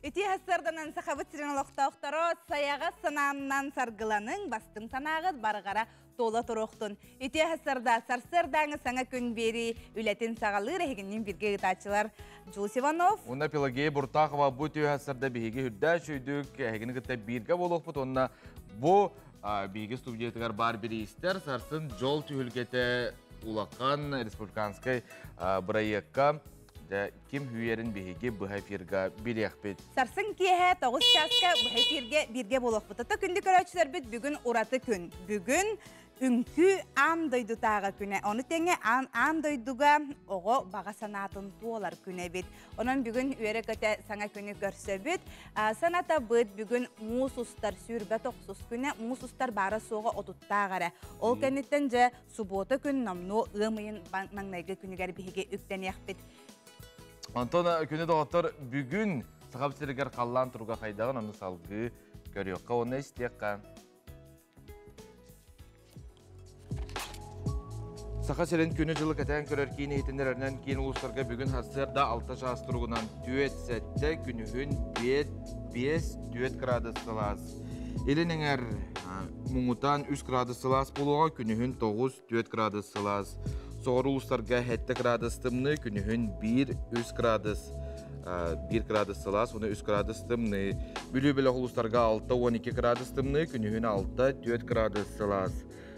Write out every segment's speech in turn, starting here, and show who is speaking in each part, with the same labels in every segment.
Speaker 1: Ити сарсыарданан Сахабыт сирин олохтоохторо сайаҕас санааннан саргыланыҥ, бастыҥ санааҕыт барҕара туола туруохтун. Ити сарда сарсыардааҥы саҥа күн биэрии үлэтин саҕалыыр эһигинниин бииргэ ыытааччылар Джулс Иванов.
Speaker 2: Уонна Пелагея Буртахова бу түһэ сарда биһиги үрдээх үчүйдүк эһигини кытта бииргэ буолуохпут уонна бу биһиги студиятыгар баар бириистэр сарсын дьол түһүлгэтэ улахан республиканскай бырайыакка Дьэ, ким үүйэрин биһиги быһа эфирга билиэхпит.
Speaker 1: Сарсын киэһэ 9 чааска быһа эфиргэ бииргэ буолуохпут. Ото күндү көрөөччүлэрбит бүгүн ураты күн. Бүгүн үҥкүү аан дойдутааҕы күнэ. Ону тэҥэ аан, аан дойдуга оҕо баҕа санаатын туолар күнэ эбит. Онон бүгүн үөрэ-көтө саҥа күнү көрсөбүт. Санатабыт бүгүн муус устар сүүрбэ тохсус күнэ. Муус устар баара-суоҕа отуттаах эрэ. Ол кэнниттэн дьэ Субуота күн номнуо ыам ыйын маҥнайгы күнүгэр биһиги үктэниэхпит.
Speaker 2: Онтон күнү доҕоттор бүгүн Сахам сиригэр халлаан туруга хайдаҕын ону салгыы көрүөххэ уонна истиэххэ. Саха сирин күнү-дьылы кэтээн көрөр киин иһитиннэрэринэн киин улуустарга бүгүн сарсыарда 6 чаас туругунан 4-7, күнүһүн 5-4 градус сылаас. Илин эҥэр муҥутаан 3 градус сылаас буолуоҕа, күнүһүн 9-4 градус сылаас. Соҕуруу улуустарга 7 градус тымныы, күнүһүн 1-3 градус 1 градус сылаас уонна 3 градус тымныы. Бүлүү бөлөх улуустарга 6-12 градус тымныы, күнүһүн 6-4 градус сылаас.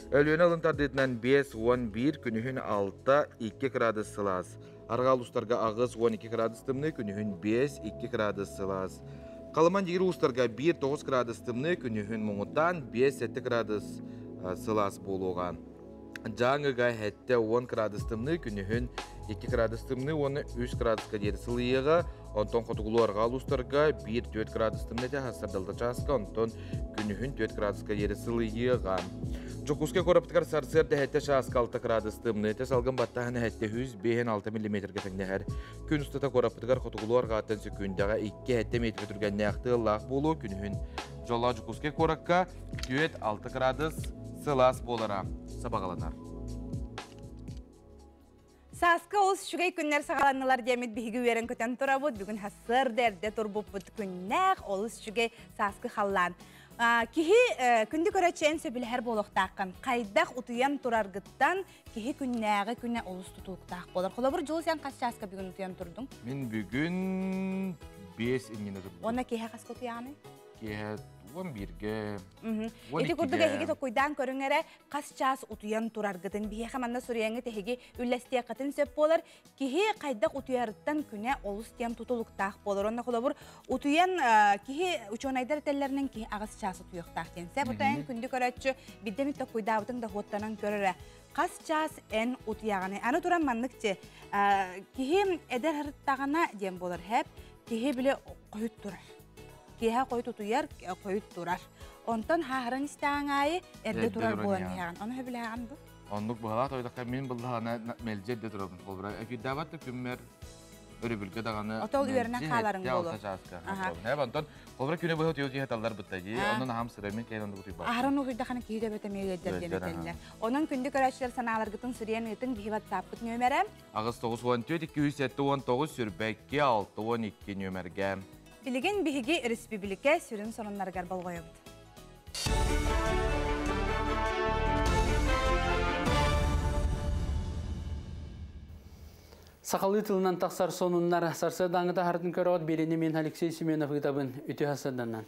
Speaker 2: Өлүөнэ ылын тардыытынан 5-11, күнүһүн 6-2 градус сылаас. Арҕаа улуустарга 8-12 градус тымныы, күнүһүн 5-2 градус сылаас. Халыман диир улуустарга 1-9 градус тымныы, күнүһүн муҥутаан 5-7 градус сылаас буолуоҕа. Дьааҥыга 7-10 градус тымныы, күнүһүн 2 градус тымныы уонна 3 градуска диэри сылыйыаҕа. Онтон хотугулуу арҕаа улуустарга 1-4 градус тымныы этэ, сардалта чааска, онтон күнүһүн 4 градуска диэри сылыйыаҕа. Дьокуускай куораппытыгар сарсыарда 7 чааска 6 градус тымныы этэ, салгын баттаһын 705 миллиметргэ тэҥнэһэр. Күн устата куораппытыгар хотугулуу арҕааттан сөкүүндэҕэ 2-7 метр түргэннээх тыаллаах буолуо. Күнүһүн Дьоллоох Дьокуускай куоракка 4-6 градус сылаас буолара сабаҕаланар.
Speaker 1: Сааскы олус үчүгэй күннэр саҕаланнылар диэммит биһиги үөрэн көтөн турабыт. Бүгүн сарсыарда эрдэ турбуппут күннээх, олус үчүгэй сааскы халлаан. Киһи күндү көрөөччү эн сөбүлэһэр буолуохтааххын. Хайдах утуйан тураргыттан киһи күннээҕи күнэ олус тутулуктаах буолар. Холобур, Дьулус эн хас чааска бүгүн утуйан турдуҥ?
Speaker 2: Мин бүгүн 5 иннинэ турдум.
Speaker 1: Уонна киэһэ хаска утуйаҕыный?
Speaker 2: Киэһэ 11-ге.
Speaker 1: Ити курдук эһиги токуйдаан көрүҥ эрэ, хас чаас утуйан тураргытын биһиэхэ манна суруйаҥҥыт эһиги үллэстиэххитин сөп буолар. Киһи хайдах утуйарыттан күнэ олус диэн тутулуктаах буолар. Онно холобур, утуйан киһи учуонайдар этэллэринэн киһи аҕыс чаас утуйуохтаах диэн. Сөп утуйан күндү көрөөччү бидде мит токуйдаабытыҥ да хуоттанан көрөрө. Хас чаас эн утуйаҕыный? Аны туран маннык киһи эдэр һырыттаҕына диэн буолар хэп киһи бile хойут турар. Киэһэ хойут утуйар, хойут турар. Онтон хааһыран истэҕиҥ аайы эрдэ турар буолан иһэҕин. Ону сөбүлээҕин бу?
Speaker 2: Оннук быһалаах тойдохха мин быллаһана мэлдьи эрдэ турабын. Холобура, эфирдаабат да күммэр өрөбүлгэ даҕаны
Speaker 1: Отол үөрэнэн хааларыҥ буолуо.
Speaker 2: чааска. Онтон холобура күнү быһа утуйа утуйа таллар бытта дии. Онон аһам сыра мин кэлэн оннук утуйбаппын.
Speaker 1: Аһаран утуйдахана киһи төбөтө эмиэ ыалдьар диэн этэллэр. Онон күндү көрөөччүлэр санааларгытын суруйан ыытыҥ биһи WhatsApp-пыт нүөмэрэ
Speaker 2: 8 94 279 сүрбэкки 62 нүөмэргэ.
Speaker 1: Билигин биһиги республика сүрүн сонуннарыгар болҕойобут.
Speaker 3: Сахалыы тылынан тахсар сонуннар сарсыардааҥы таһаартын көрөҕүт биэриини мин Алексей Семенов ыытабын үтүө сарсыарданнан.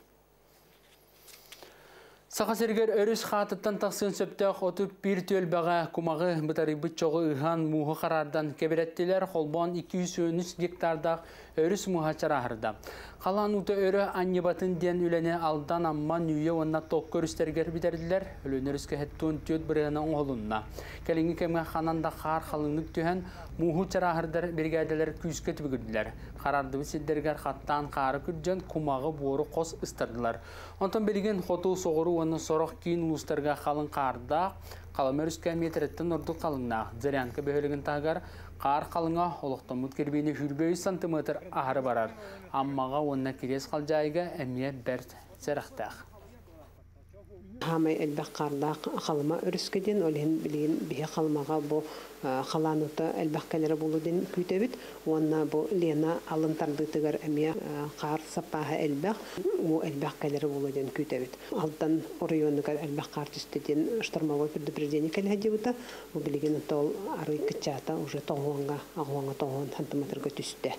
Speaker 3: Саха сиригэр өрүс хаатыттан тахсыан сөптөөх 31 түөлбэҕэ кумаҕы бытарыйбыт чоҕу ыһан мууһу хараардан кэбирэттилэр, холбоон 213 гектардаах өрүс мууһа чарааһырда. Халаан уута өрө анньыбатын диэн үлэни Алдан, Амма, Нүүйэ уонна Токко өрүстэригэр бүтэрдилэр. Өлүөнэ өрүскэ 74 бырыһыана оҥоһулунна. Кэлиҥҥи кэмҥэ ханан да хаар халыҥнык түһэн, мууһу чарааһырдар биригээдэлэр күүскэ түбүгүрдүлэр. Хараардыбыт сирдэригэр хаттаан хаары күрдьэн, кумаҕы, буору хос ыстардылар. Онтон билигин хоту, соҕуруу уонна сорох киин улуустарга халыҥ хаардаах, Халыма өрүскэ миэтэрэттэн ордук халыҥнаах. Зырянка бөһүөлэгин таһыгар хаар халыҥа олохтоммут кирбиини 23 сантиметр аһары барар. Аммаҕа уонна Кириэс Халдьаайыга эмиэ бэрт сэрэхтээх.
Speaker 4: Хаамай элбэх хаардаах Халыма өрүскэ диэн, ол иһин билигин биһи Халымаҕа бу халаан уута элбэх кэлэрэ буолуо диэн күүтэбит. Уонна бу Лена алын тардыытыгар эмиэ хаар саппааһа элбэх, уу элбэх кэлэрэ буолуо диэн күүтэбит. Алдан оройуонугар элбэх хаар түстэ диэн штормовой предупреждение кэлэ сылдьыбыта. Бу билигин ол арый кыччаата уже тоҕуоҥҥа, аҕуоҥҥа тоҕуон сантиметрга түстэ.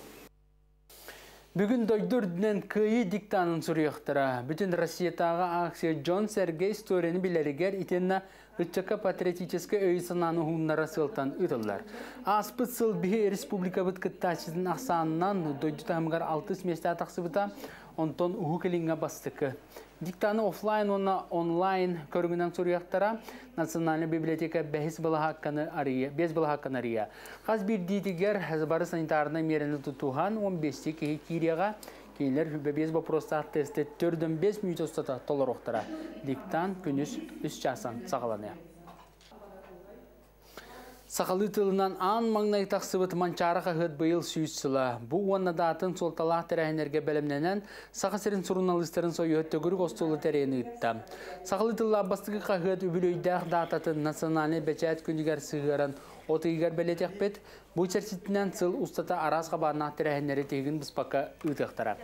Speaker 3: Бүгүн дойду үрдүнэн Кыайыы диктанын суруйуохтара. Бүтүн Россиятааҕы акция дьон-сэргэ историяны билэригэр итиэннэ ыччакка патриотическай өйү-санааны уһугуннарар сыалтан ыытыллар. Ааспыт сыл биһи республикабыт кыттааччытын ахсаанынан дойду таһымыгар алтыс миэстэҕэ тахсыбыта, онтон Уһук Илиҥҥэ бастакы. Диктаны офлайн уонна онлайн көрүҥүнэн суруйуохтара. Национальнай библиотека бэһис былаһаакканы арыйа, биэс былаһаакканы арыйа. Хас биирдиитигэр бары санитарнай миэрэни тутуһан 15 киһи киириэҕэ. Кинилэр 25 боппуруостаах тесты 45 мүнүүтэ устата толоруохтара. Диктант күнүс 3 чаастан саҕаланыа. Сахалыы тылынан аан маҥнай тахсыбыт Манчаары хаһыат быйыл 100 сыла. Бу уонна да атын суолталаах тэрээһиннэргэ бэлэмнэнэн, Саха сирин суруналыыстарын сойууһа төгүрүк остуолу тэрийэн ыытта. Сахалыы тыллаах бастакы хаһыат үбүлүөйдээх даататын Национальнай бэчээт күнүгэр сыһыаран от ыйыгар бэлиэтиэхпит. Бу чэрчитинэн сыл устата араас хабааннаах тэрээһиннэри тиһигин быспакка ыытыахтара.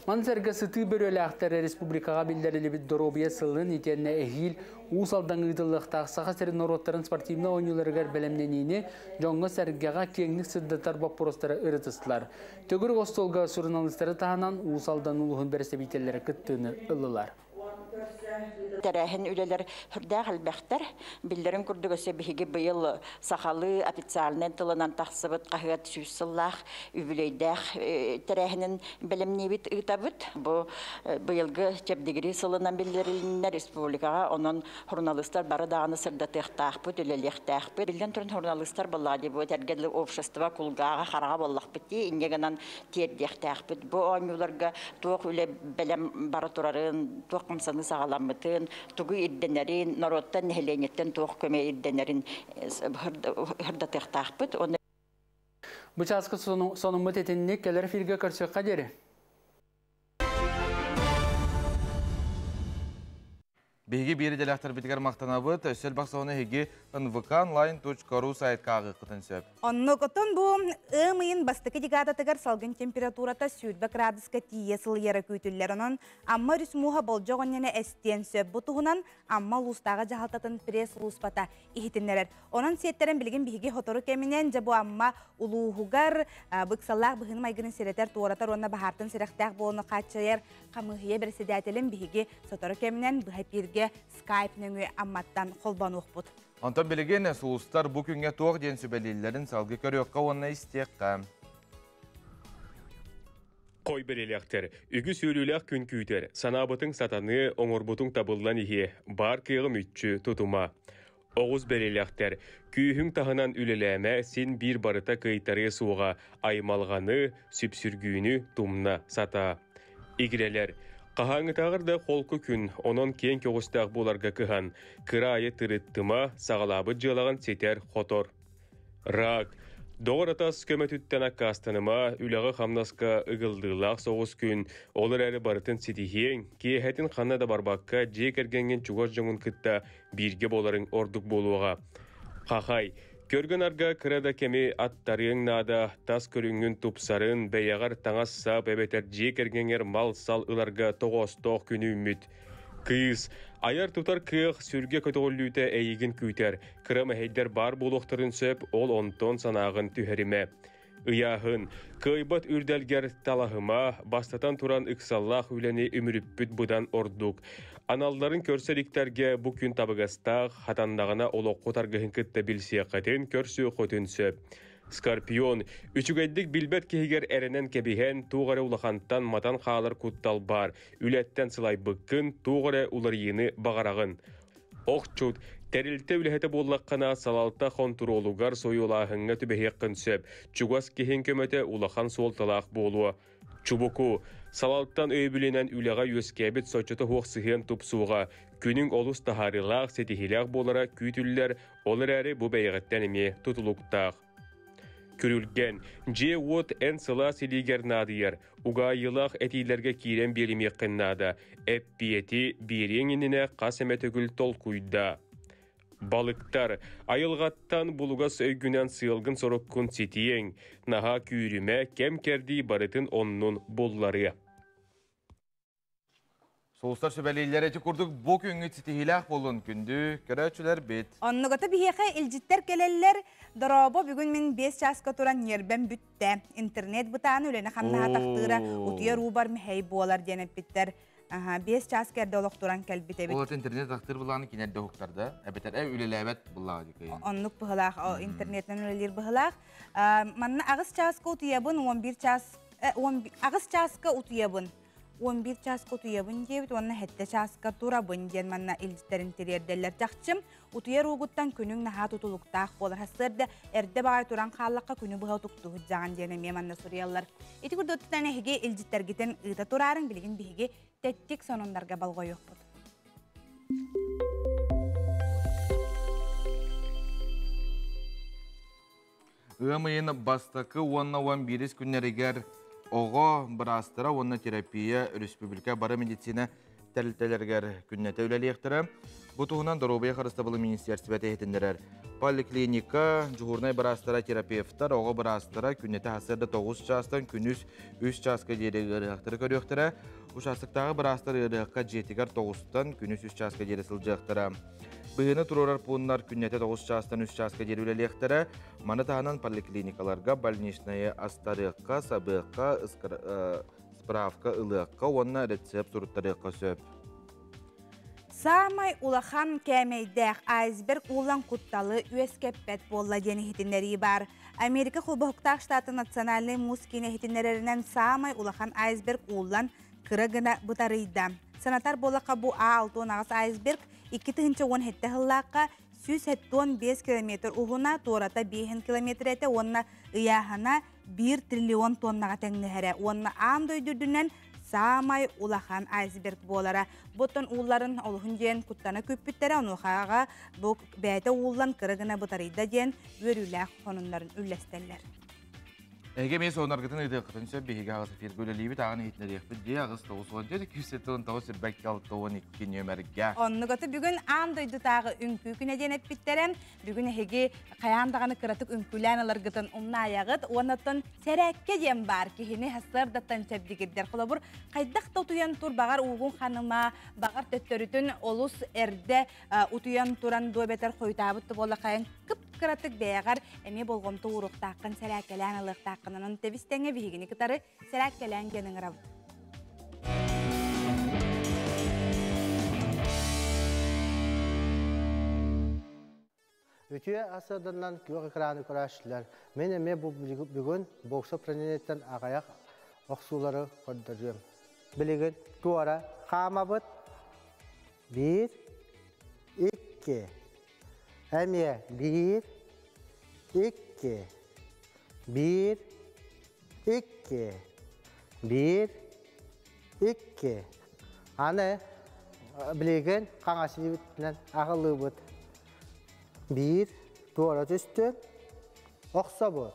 Speaker 3: Маны сэргэ сытыы бөрүөлээхтэр республикаҕа биллэриллибит доруобуйа сылын итиэннэ эһиил Уус Алдаҥҥа ыытыллыахтаах Саха сирин норуоттарын спортивнай оонньууларыгар бэлэмнэниини дьоҥҥо-сэргэҕэ киэҥник сырдатар боппуруостары ырытыстылар. Төгүрүк остуолга суруналыыстары таһынан Уус Алдан улууһун бэрэстэбиитэллэрэ кыттыыны ыллылар.
Speaker 5: Тэрээһин үлэлэр сүрдээх элбэхтэр. Биллэрин курдук, өссө биһиги быйыл сахалыы официальнай тылынан тахсыбыт хаһыат 100 сыллаах үбүлүөйдээх тэрээһинин бэлэмниибит, ыытабыт. Бу быйылгы чэбдигирии сылынан биллэрилиннэ республикаҕа, онон журналистар бары даҕаны сырдатыахтаахпыт, үлэлиэхтээхпит. Биллэн туран, журналистар буоллаҕа дии, бу этэргэ общество кулгааҕа, хараҕа буоллахпыт дии, инньэ гынан тиэрдиэхтээхпит. Бу оонньууларга туох үлэ бэлэм бара турарын, туох хамсаныы саҕаламмытын, тугу ирдэнэрин, норуоттан, нэһилиэнньэттэн туох көмө ирдэнэрин сырдатыахтаахпыт.
Speaker 3: Бу чааска сонуммут итинник кэлэр эфиргэ көрсүөххэ диэри.
Speaker 2: Биһиги биир идэлээхтэрбитигэр махтанабыт. Өссө элбэх сонуну эһиги nvkonline.ru сайтка ааҕыаххытын сөп.
Speaker 1: Оннук. Оттон бу ыам ыйын бастакы декадатыгар салгын температурата 20 градуска тиийэ сылыйара күүтүллэр. Онон Амма өрүс мууһа болдьох иннинэ эстиэн сөп. Бу туһунан Амма улуустааҕы дьаһалтатын пресс-сулууспата иһитиннэрэр. Онон сиэттэрэн билигин биһиги сотору кэминэн дьэ бу Амма улууһугар ыксаллаах быһыыны-майгыны сэрэтэр, туоратар уонна баһаартан сэрэхтээх буолууну хааччыйар хамыыһыйа бэрэссэдээтэлин биһиги сотору кэминэн быһа эпииргэ скайп нөҥүө Амматтан холбонуохпут.
Speaker 2: Онтон билигин сулустар бу күҥҥэ туох диэн сүбэлииллэрин салгыы көрүөххэ уонна истиэххэ.
Speaker 6: Хой бэлиэлээхтэр, үгүс үөрүүлээх күн күүтэр, санаабытыҥ сатаныы, оҥорбутуҥ табыллан иһиэ, баар кыаҕы мүччү тутума. Оҕус бэлиэлээхтэр, күүһүҥ таһынан үлэлээмэ, син биир барыта кыайтарыа суоҕа, аймалҕаны, сүпсүргүүнү тумна сатаа. Игирэлэр, хаһааҥҥытааҕар да холку күн, онон киэҥ көҕүстээх буоларга кыһан, кыра аайы тырыттыма, саҕалаабыт дьыалаҕын ситэр-хотор. Рак. Доҕор-атас көмөтүттэн аккаастаныма, үлэҕэ-хамнаска ыгыллыылаах соҕус күн, ол эрээри барытын ситиһиэҥ, киэһэтин ханна да барбакка дьиэ кэргэҥҥин чугас дьоҥҥун кытта бииргэ буоларыҥ ордук буолуоҕа. Хахай. Көргөн-арга кыра да кэми аттарыаҥ наада, тас көрүҥҥүн тупсарын, бэйэҕэр таҥас-сап эбэтэр дьиэ кэргэҥҥэр мал-сал ыларга тоҕоостоох күн үүммүт. Кыыс, айар-тутар кыах сүргэ көтөҕүллүүтэ эйигин күүтэр. Кыра мэһэйдэр баар буолуохтарын сөп, ол онтон санааҕын түһэримэ. Ыйааһын, кыайбат үрдэлгэр талаһыма, бастатан туран ыксаллаах үлэни үмүрүппүт быдан ордук. Аналларын көрсө иликтэргэ бу күн табыгастаах, хатаннаҕына олоххут аргыһын кытта билсиэххитин, көрсүөххүтүн сөп. Скорпион, үчүгэйдик билбэт киһигэр эрэнэн кэбиһэн, туох эрэ улахантан матан хаалар куттал баар. Үлэттэн сылайбыккын, туох эрэ уларыйыыны баҕараҕын. Охчут, тэрилтэ үлэһитэ буоллаххына, салалта хонтуруолугар сойуолааһыҥҥа түбэһиэххин сөп. Чугас киһиҥ көмөтө улахан суолталаах буолуо. Чубуку, салалтан өйөбүлүнэн үлэҕэ үөскээбит соччото суох сыһыан тупсуоҕа. Күнүҥ олус таһаарыылаах, ситиһиилээх буолара күүтүллэр, ол эрээри бу бэйэҕиттэн эмиэ тутулуктаах. Күрүлгэн, дьиэ-уот эн сылаас илиигэр наадыйар, угаайыылаах этиилэргэ киирэн биэримиэххин наада, эппиэти биэриэҥ иннинэ хас эмэ төгүл толкуйдаа. Балыктар, айылҕаттан булугас өйгүнэн сыалгын-соруккун ситиэҥ, наһаа күүрүмэ, кэм-кэрдии барытын оннун булларыа.
Speaker 2: Сулустар сүбэлииллэр ити курдук бу күҥҥүт ситиһиилээх буолун күндү көрөөччүлэр бит.
Speaker 1: Оннугата биһиэхэ илдьиттэр кэлэллэр. Дорообо, бүгүн мин 5 чааска туран ньиэрбэм бүттэ. Интернет бытааны үлэни хамнаһа тахтыыра утуйар уубар мэһэй буолар диэн эппиттэр. Аха, 5 чааска эрдэ олох туран кэлбит эбит.
Speaker 2: Ол интернет тахтыыр былааны кинер да уһуктарда. Эбэтэр үлэлээбэт былааҕа дикей.
Speaker 1: Оннук быһылаах, интернетинэн үлэлиир быһылаах. Манна 8 чааска утуйабын, 11 чаас 8 чааска утуйабын. 11 чааска утуйабын диэбит уонна 7 чааска турабын диэн манна илдьиттэрин тириэрдэллэр. Чахчым, утуйар уугуттан күнүҥ наһаа тутулуктаах буолар. Сарсыарда эрдэ баҕай туран хааллахха күнү быһа утуктуһут дьаҕан диэн эмиэ манна суруйаллар. Ити курдуктан эһиги илдьиттэргитин ыыта тураарыҥ, билигин биһиги тэттик сонуннарга болҕойуохпут.
Speaker 2: Ыам ыйын бастакы уонна 11 күннэригэр оҕо быраастара уонна терапия республика бары медицина тэрилтэлэригэр күннэтэ үлэлиэхтэрэ. Бу туһунан доруобуйа харыстабылын министиэристибэтэ иһитиннэрэр. Поликлиника, дьуһуурунай быраастара, терапевтар, оҕо быраастара күннэтэ сарсыарда 9 чаастан күнүс 3 чааска диэри ыарыһахтары көрүөхтэрэ. Участоктааҕы быраастар ыарыһахха дьиэтигэр 9-тан күнүс 3 чааска диэри сылдьыахтара. Быһыыны туруорар пууннар күннэтэ 9 чаастан 3 чааска диэри үлэлиэхтэрэ. Маны таһынан поликлиникаларга больничнайы астарыахха, сабыахха, справка ылыахха уонна рецепт суруттарыахха сөп.
Speaker 1: Саамай улахан кээмэйдээх айсберг уулан кутталы үөскэппэт буолла диэн иһитиннэрии баар. Америка Холбоһуктаах штатын национальнай муус киинэ иһитиннэрэринэн саамай улахан айсберг ууллан кыра гына бытарыйда. Санатар буоллахха бу А6 айсберг 2017 сыллаахха 175 километр уһуна, туората 5 километр этэ уонна ыйааһына 1 триллион тоннаҕа тэҥнэһэрэ уонна аан дойду үрдүнэн саамай улахан айсберг буолара. Буттан уулларын олуһун диэн куттана күүппүттэрэ, онуохаҕа бу бэйэтэ ууллан кыра гына бытарыйда диэн үөрүүлээх хонуннарын үллэстэллэр.
Speaker 2: Эһиги эмиэ сонаргытын ыытыаххытын сөп, биһиги аҕыс эфиргэ үлэлиибит, ааҕан иһитиннэриэхпит дии, аҕыс 94 279 92 нүөмэргэ.
Speaker 1: Оннугаты бүгүн аан дойдутааҕы үҥкүү күнэ диэн эппиттэрэ. Бүгүн эһиги хайаан даҕаны кыратык үҥкүүлээн ыларгытын умнаайаҕыт. Уоннаттан сэрээккэ диэн баар киһини сарсыардаттан чэбдигирдэр. Холобур, хайдах да утуйан тур, баҕар уугун ханыма, баҕар төттөрүтүн олус эрдэ утуйан туран дуо эбэтэр хойутаабыт да буолла хайан кып кыратык бэйэҕэр эмиэ болҕомто ууруохтааххын, сэрээккэлээн ылыахтааххын. Онон тэбис-тэҥэ биһигини кытары сэрээккэлээн диэн ыҥырабыт.
Speaker 7: Үтүө асырданан күөх экраны көрөөччүлэр. Мен эмиэ бу бүгүн бокса упражнениеттан аҕыйах охсуулары көрдөрүөм. Билигин туора хаамабыт. 1, 2, эмиэ 1, 2, 1, 2, 1, 2. Аны билигин хаҥас илиибитинэн аҕылыыбыт. 1, туора түстүм, охсобут.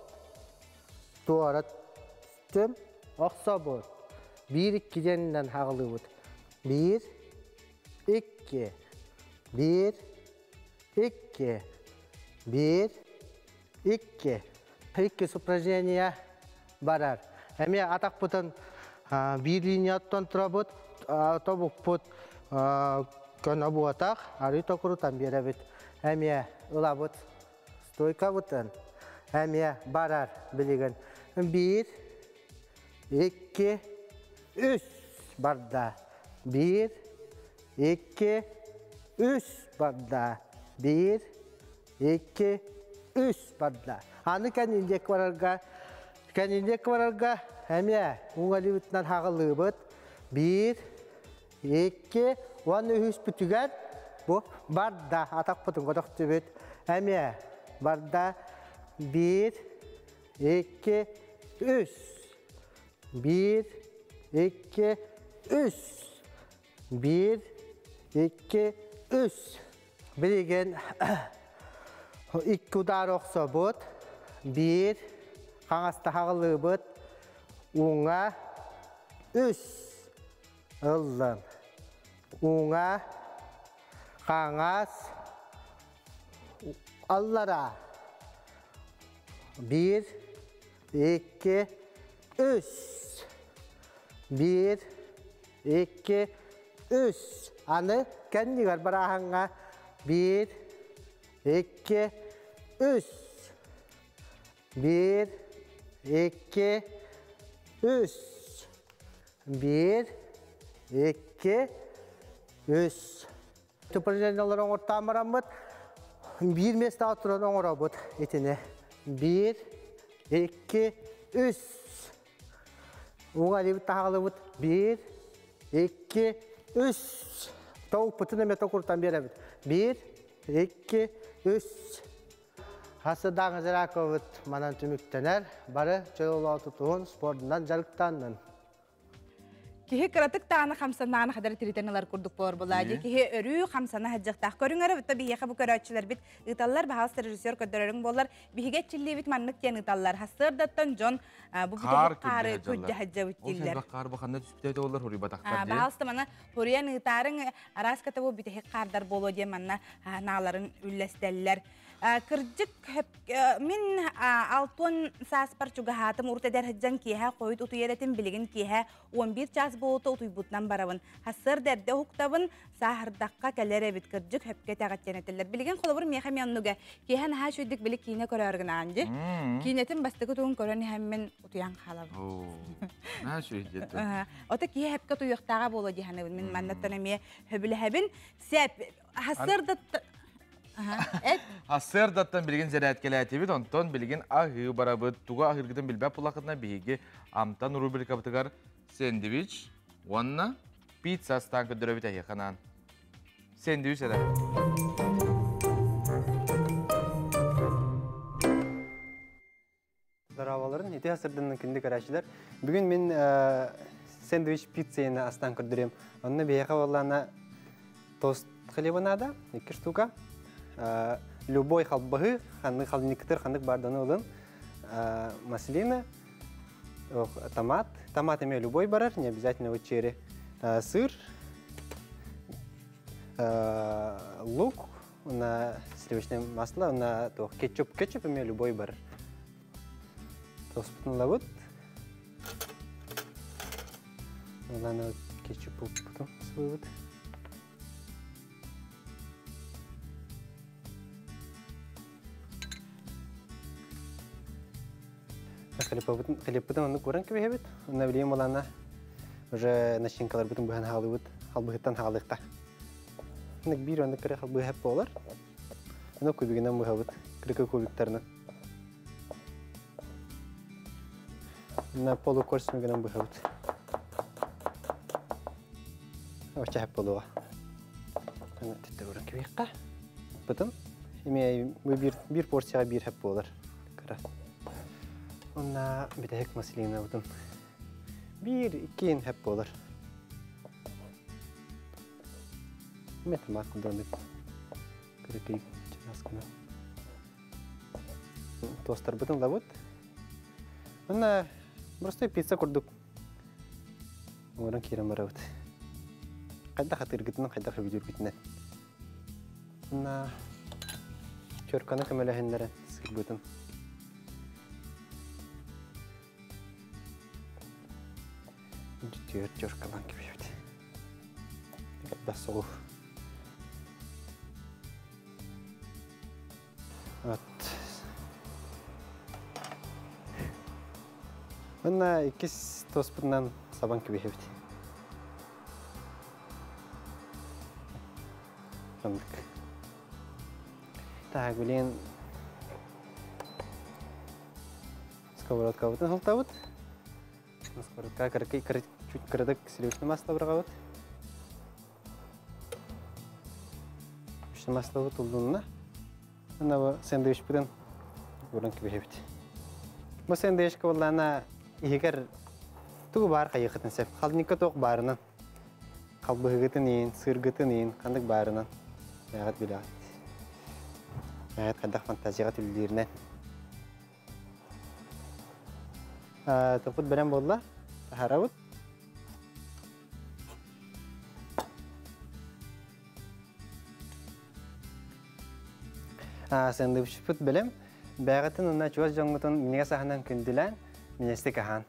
Speaker 7: Туора түстүм, охсобут. 1, 2 диэнинэн аҕылыыбыт. 1, 2, 1, 2, 1, 2. Иккис упражнение барар. Эмиэ атахпытын биир линияттан турабыт, тобукпут көнө буотах, арыы токурутан биэрэбит. Эмиэ ылабыт стойкабытын. Эмиэ барар билигин. 1, 2, 3 барда. 1, 2, 3 барда. 1, 2, 3 барда. Аны кэннинде барарга, кэннинде барарга эмиэ уҥалыбытынан хаҕылыыбыт. 1, 2, 13 бүтүгэр бу барда атахпытын көтөхтүбүт. Эмиэ барда 1, 2, 3. 1, 2, 3. 1, 2, 3. Билигин 2 удар охсобут. 1, Қаңаста хағылыбыт. Уңа үс. Ыллым. Уңа қаңас аллара. 1, 2, 3. 1, 2, 3. Аны кәндігер бараханға 1, 2, 3. 1, 2, 3. 1, 2, 3. Упражнениялар оңортан барамыт. Bir месте отыран оңоробут итине. 1, 2, 3. Уңа либит тағалыбыт. 1, 2, 3. Тауық бұтын әме тоқыртан беребит. 1, 2, 3. Хасыдаңы зираковыт манан түмүктенер, бары чөлолоо тутуһун спордунан жарыктаннын.
Speaker 1: Киһи кыратык тааны хамсанааны хадары тиритен курдук болор була. Киһи өрүү хамсана хаджыктаах көрүңөрө битта биһиэхэ бу көрөөччүлэр бит ыталлар баһаас режиссер көрдөрөрүң болар. Биһиге чиллибит маннык диэн ыталлар. Хассырдаттан дьон бу
Speaker 2: Қар
Speaker 1: қары күддэ хаджабыт
Speaker 2: Ол
Speaker 1: дииллер.
Speaker 2: сәлбәк қар баханда түспүтэ олар хуруйбатахтар дии.
Speaker 1: Баһаас мана хуруйан ытаарың араас катабу битеһи қардар боло диэн манна нааларын үллэстеллер. Кырдьык мин алтон сааспар чугаһаатым уртедер хаджан киэһэ хойут утуйеретин билигин киэһэ 11 час болута утуйбутнан барабын. Хассыр дэрде хуктабын саахырдакка кэлэр эбит кырдьык хөпкө тэҕэтчэнэтеллер. Билигин холобур миэхэ мианнуга киэһэ наһаа шүйдик били киинэ көрөөргүнаанди. Киинетин бастыкы туун көрөн иһэммин утуян хаалабын.
Speaker 2: Наһаа шүйдет.
Speaker 1: Ота киэһэ хөпкө туйуохтааҕа буолуо диһаныбын мин маннаттан эмиэ хөбүлэһэбин. Сеп хассыр да
Speaker 2: Хассырдаттан билигин зәрәткеләтибит, онтон билигин аһыы барабыт, туга аһыргытын билбэп булакытына биһиги амтан рубрикабытыгар сэндвич, уонна пицца астаан көрдөрөбүт эһиэханан. Сэндвич эрэ.
Speaker 8: Здороваларын, ити хасырдынның күндү көрәшілер. Бүгін мен сэндвич пиццаны астан көрдүрем. Онны бейхе боллана тост хлеба надо, 2 штука. Любой халбыгы, ханны халникетер, ханнык барданы олын. Маслина, томат. Томат име любой барар, не обязательно вот черри. Сыр, лук, на сливочное масло, на то, кетчуп, кетчуп име любой барар. Тоспутун лабыт. Ладно, кетчуп потом свой. Хлеб оны көрін кебе бит. Оны билем олана уже начинкалар бүтүн бухан халыбыт, халбыттан халыкта. Ник бир оны кире халбы хеп болар. Оны кубигинен бухабыт, кирке кубиктарына. На полукорс мегенен бухабыт. Оча хеп болуга. Аны тетте көрін кебе ка. Бүтүн эме бир порция бир хеп болар. Кара. Онна битәһек маслина бутун. Бир иккен хәп болар. Мет мак кулданып. Кырыкый часкына. Тостер бутун лабут. Онна просто пицца курдук. Орын кирем барабыт. Кайда хатыр гитнен, кайда хабидюр гитнен. Онна чөрканы көмөлөһөннәрен сыр бутун. Түр чөркалан кебет. Басоу. Вот. Мына икис тоспунан сабан кебет. Сандык. Так, блин. Сковородка вот халтабыт. Сковородка кыркый кыр чуть кырдык сливочное масло брагабыт. Сливочное масло вот улдунна. Ана бу сэндвич бүтүн бурун кебет. Бу сэндвичке боллана егер тугу бар кайыкытын сеп. Халдникка тоқ барынан. Халбыгытын ин, сыргытын ин, кандык барынан. Ягат билат. Ягат кандак фантазияга түлдиринен. Топпут бэлэм буолла. Таһаарабыт. Сэндвичпит бэлэм. Бэйэҕитин уонна чугас дьоҥҥутун минньигэс аһынан күндүлээн, минньигэстик аһаан.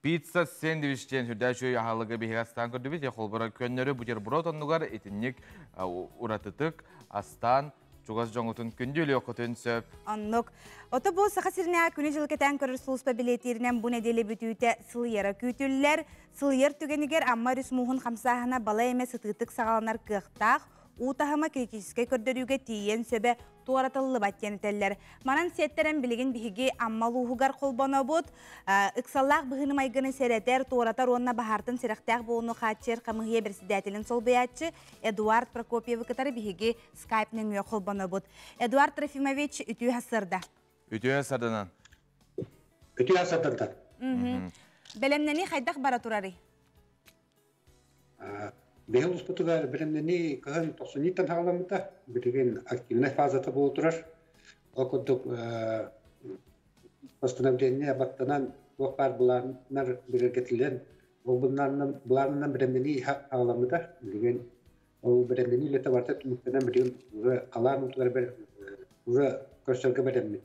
Speaker 2: Пицца сэндвич диэн сүрдээх үчүгэй аһылыгы биһиги астаан көрдүбүт. Холбора көннөрү бутерброд оннугар итинник уратытык астаан чугас дьоҥутун күндү өлүөххүтүн сөп.
Speaker 1: Оннук. Ото бу Саха сиринээҕи күнү-дьылы кэтээн көрөр сулууспа билиэтииринэн бу нэдиэлэ бүтүүтэ сылыйара күүтүллэр. Сылыйар түгэнигэр Амма өрүс мууһун хамсааһына балай эмэ сытыытык саҕаланар кыахтаах. Уу таһыма критическэй көрдөрүүгэ тиийиэн сөбө туоратыллыбат диэн этэллэр. Манан сиэттэрэн билигин биһиги Амма улууһугар холбонобут. Ыксаллаах быһыыны-майгыны сэрэтэр, туоратар уонна баһаартан сэрэхтээх буолууну хааччыйар хамыыһыйа бэрэссэдээтэлин солбуйааччы Эдуард Прокопьевы кытары биһиги скайп нөҥүө холбонобут. Эдуард Трофимович, үтүө сарсыарда.
Speaker 2: Үтүө сарданан.
Speaker 9: Үтүө сардандар.
Speaker 1: Бэлэмнэнии хайдах бара турарый?
Speaker 9: Биһи улууспутугар бэлэмнэнии кыһын тохсунньуттан саҕаламмыта. Билигин активнай фазата буола турар. Ол курдук постановление баттанан туох баар былааннар бигэргэтиллэн, ол былаанынан бэлэмнэнии саҕаламмыта. Билигин ол бэлэмнэнии үлэтэ барыта түмүктэнэн билигин уже халаан уутугар уже көрсөргө бэлэммит.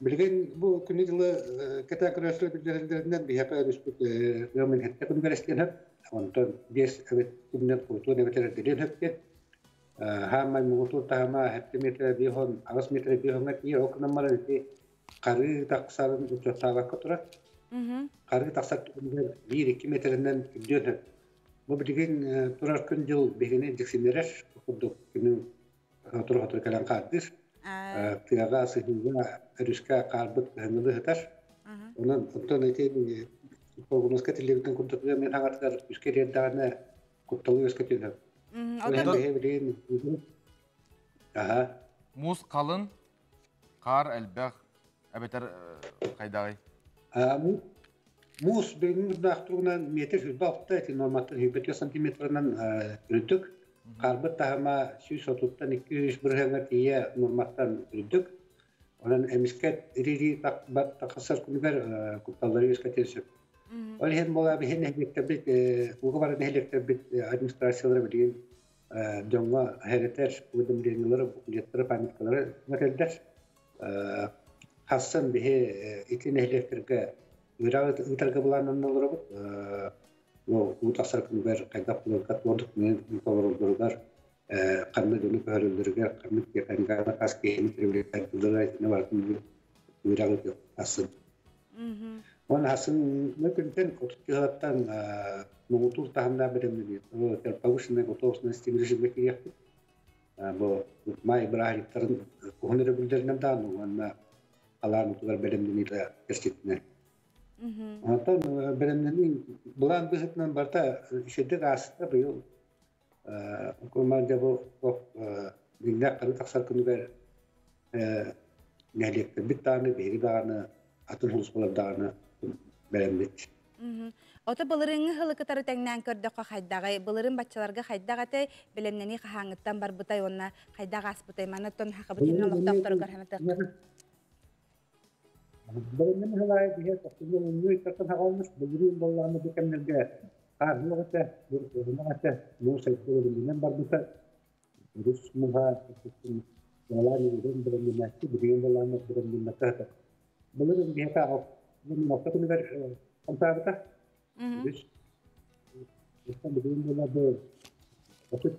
Speaker 9: Билигин бу күнү-дьылы кэтээн көрөөччүлэр билгэлэринэн биһиэхэ өрүспүт ыам иһиттэ күнүгэр эстиэн сөп. Онтон биэс эбит күнүнэн курутуон эбэтэр эрдэлиэн сөп диэн. Хаамай муҥутуур таһыма 7 метрэ биэһон, 8 метрэ биэһоҥҥа тиийэр. Ол гынан баран ити харыы тахсарын учуоттаабакка турар. Харыы тахсар түгэнигэр 1-2 метрэнэн үрдүөн сөп. Бу билигин турар күн-дьыл биһигини дьиксиннэрэр курдук күнү сотору-сотору кэлэн хаардыыр. Тыаҕа, сыһыыга, өрүскэ хаарбыт кыһыҥҥылыы сытар. Онон онтон ити прогнозка тиллибитин курдук мен хаҥатыгар үскэ тиэрдэҕинэ кутталы үөскэтиэн сөп. Билигин аха
Speaker 2: Муус халын, хаар элбэх, эбэтэр хайдаҕый?
Speaker 9: Муус бүгүҥҥү курдаах туругунан метр сүүрбэ алта, ити норматтан 105 сантиметрынан үрдүк. Хаарбыт таһыма 130-тан 200 бырыһыаҥҥа тиийэ норматтан үрдүк. Онон эмискэ ири тахсар күнүгэр кутталлары үөскэтиэн сөп. Ол иһин буолаа биһи нэһилиэктэрбит, ууга барар нэһилиэктэрбит администрациялара билигин дьоҥҥо хэрэтэр уведомлениелары, буклеттары, памяткалары түҥэтэллэр. Хассан биһи ити нэһилиэктэргэ үөрэх ыытарга былааннанан олоробут. Уу тахсар күнүгэр хайдах буларга туордук толороллоругар, ханна дьону көһөрөллөрүгэр, ханнык тиэхиньиканы хас киһини привлекать итини барытын үөрэх ыытыах хассын. Уонна хассын күнтэн отут кыһалаттан муҥутуур таһымнаах бэлэмнэнии повышенной готовности режимҥэ киириэхпит. Бу маай бырааһынньыктарын уһун өрөбүллэринэн даҕаны уонна халаан уутугар бэлэмнэниитэ кэскитинэн. Онтон бэлэмнэнии былаан быһыытынан барыта үчүгэйдик ааста быйыл. Команда бу дьиҥнээх хары тахсар күнүгэр нэһилиэктэрбит даҕаны, биһиги даҕаны, атын сулууспалар даҕаны бэлэммит.
Speaker 1: Ото былырыыҥҥы сылы кытары тэҥнээн көрдөххө хайдаҕый? Былырыын баччаларга хайдах этэй? Бэлэмнэнии хаһааҥҥыттан барбытай уонна хайдах ааспытай? Манна оттон Сахабыт сирин олохтоохторугар санатыахха.
Speaker 9: Бэлэмнэнии сылаайа биһиэ тохсунньу олунньу ыйтартан саҕаланар. Былырыын буоллаҕына бу кэмнэргэ хаарыах этэ, уһунах этэ, муус айгырынан барбыта. Өрүс муһа балаан үрэн бэлэмнэнээччи, билигин балаан бэлэмнэммэккэ сытар. Былырыын биһиэхэ алта күнүгэр хамсаабыта. Үс билигин буолла бу отут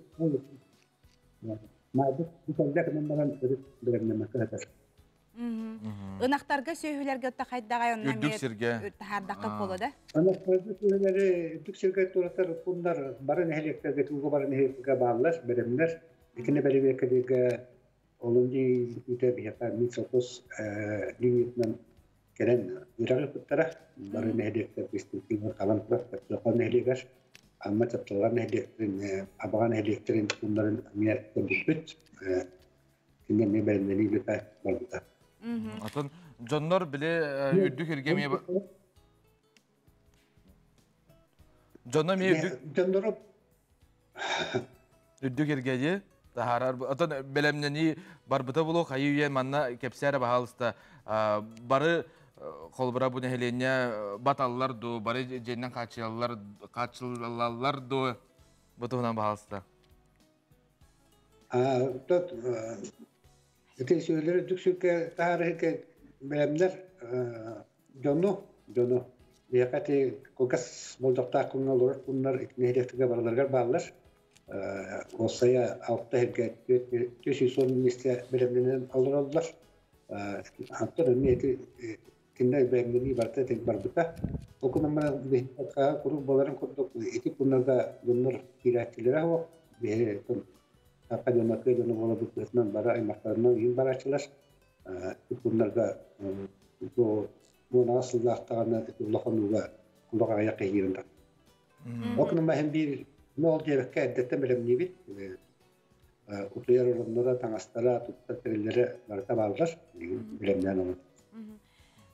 Speaker 9: маайбыт бүтэллэ гынан баран өрүс бэлэмнэммэккэ сытар.
Speaker 1: Ынахтарга сүөһүлэргэ отто хайдаҕай онно
Speaker 2: Үрдүк сиргэ.
Speaker 1: таһаардахха буолуо да?
Speaker 9: Ынахтарга сүөһүлэри үрдүк сиргэ туратар пууннар бары нэһилиэктэргэ, тууга бары нэһилиэктэргэ бааллар, бэлэмнэр. Итини бэрэбиэркэлииргэ олунньу бүтүүтэ биһиэхэ Минсовхоз линиятынан кэлэн үөрэҕи ыыппыттара. Бары нэһилиэктэр бистиҥ халан турар Чапчылҕан нэһилиэгэр, Амма Чапчылҕан нэһилиэктэрин, Абаҕа нэһилиэктэрин пууннарын эмиэ көрбүппүт. Кинини эмиэ бэлэмнэнии үлэтэ барбыта.
Speaker 2: Атын дьоннор били үрдүк иргэ эмиэ дьоно эмиэ үрдүк
Speaker 9: дьоннору
Speaker 2: үрдүк иргэни таһаарар отон бэлэмнэнии барбыта булуох хайыы үйэ манна кэпсээрэ баһаалыста бары Холбура бу нэһилиэнньэ баталлар ду, бары дьиэннэн хааччылаллар, хааччылаллар ду, бу туһунан баһалыста.
Speaker 9: Тот ити сүөллэр үрдүк сүргэ таһаарыһыга бэлэмнэр дьону дьону биһиэхэ ити кылгас болдьохтоох күҥҥэ олорор пууннар ити нэһилиэктэргэ барыларыгар бааллар. Уопсайа алта иһиргэ 410 миэстэ бэлэмнэнэн олороллор. Антон эмиэ ити кинилэр бэлэмнэнии барыта ити барбыта. Ол гынан баран биһиэхэ куруук буоларын курдук ити пууннарга дьоннор киирээччилэрэ суох. Биһиги Саха дьоно тыа дьоно буоларбыт быһыытынан бары аймахтарынан иһин барааччылар. Пууннарга бу уон сыллаахтаҕына улахан ууга олох аҕыйах киһи киирэн тахсар. Ол гынан иһин биир ол диэбэккэ эрдэттэн бэлэмниибит. Утуйар оронноро, таҥастара, туттар тэриллэрэ барыта бааллар. Бэлэмнээн олорор.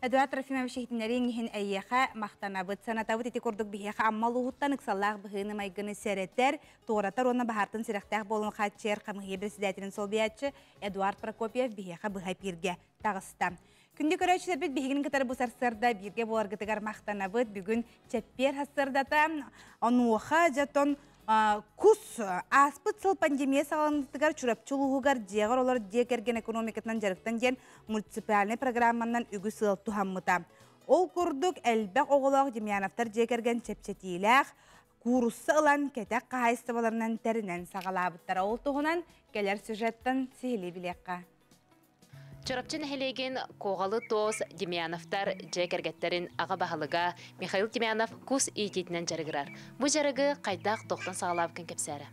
Speaker 1: Эдуард Трофимович иһитиннэрииҥ иһин эйиэхэ махтанабыт. Санатабыт ити курдук биһиэхэ Амма улууһуттан ыксаллаах быһыыны-майгыны сэрэтэр, туоратар уонна баһаартан сүрэхтээх буолууну хааччыйар хамыыһыйа председателин солбуйааччы Эдуард Прокопьев биһиэхэ быһа эпииргэ таҕыста. Күндү көрөөччүлэрбит биһигини кытары бу сарсыарда бииргэ буоларгытыгар махтанабыт. Бүгүн чэппиэр сарсыардата онуоха дьэ Кус ааспыт сыл пандемия саҕаланыытыгар Чурапчы улууһугар дьиэҕэр олорор дьиэ кэргэн экономикатынан дьарыктан диэн муниципальнай программанан үгүс ыал туһаммыта. Ол курдук элбэх оҕолоох Демьяновтар дьиэ кэргэн чэпчэтиилээх куурусса ылан кэтэх хаһаайыстыбаларынан тэринэн саҕалаабыттара. Ол туһунан кэлэр сюжеттан сиһилии билиэххэ.
Speaker 10: Чурапчы нэһилиэгин Куоҕалы Туос Демьяновтар дьиэ кэргэттэрин аҕа баһылыга Михаил Демьянов кус иитиитинэн дьарыгырар. Бу дьарыгы хайдах тохтон саҕалаабыккын кэпсээрэ.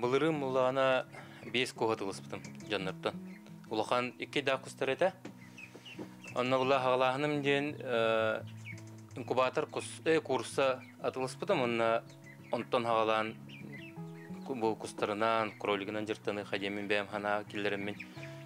Speaker 11: Былырыын мулаана биэс куһа тылыспытым дьоннортон. Улахан икки да кустар этэ. Онно була хаҕалааһыным диэн инкубатор кус, курса атылыспытым. Онно онтон хаҕалаан бу кустарынан, кролигынан дьарыктаныы хадиэмин бэйэм санаа киллэрэммин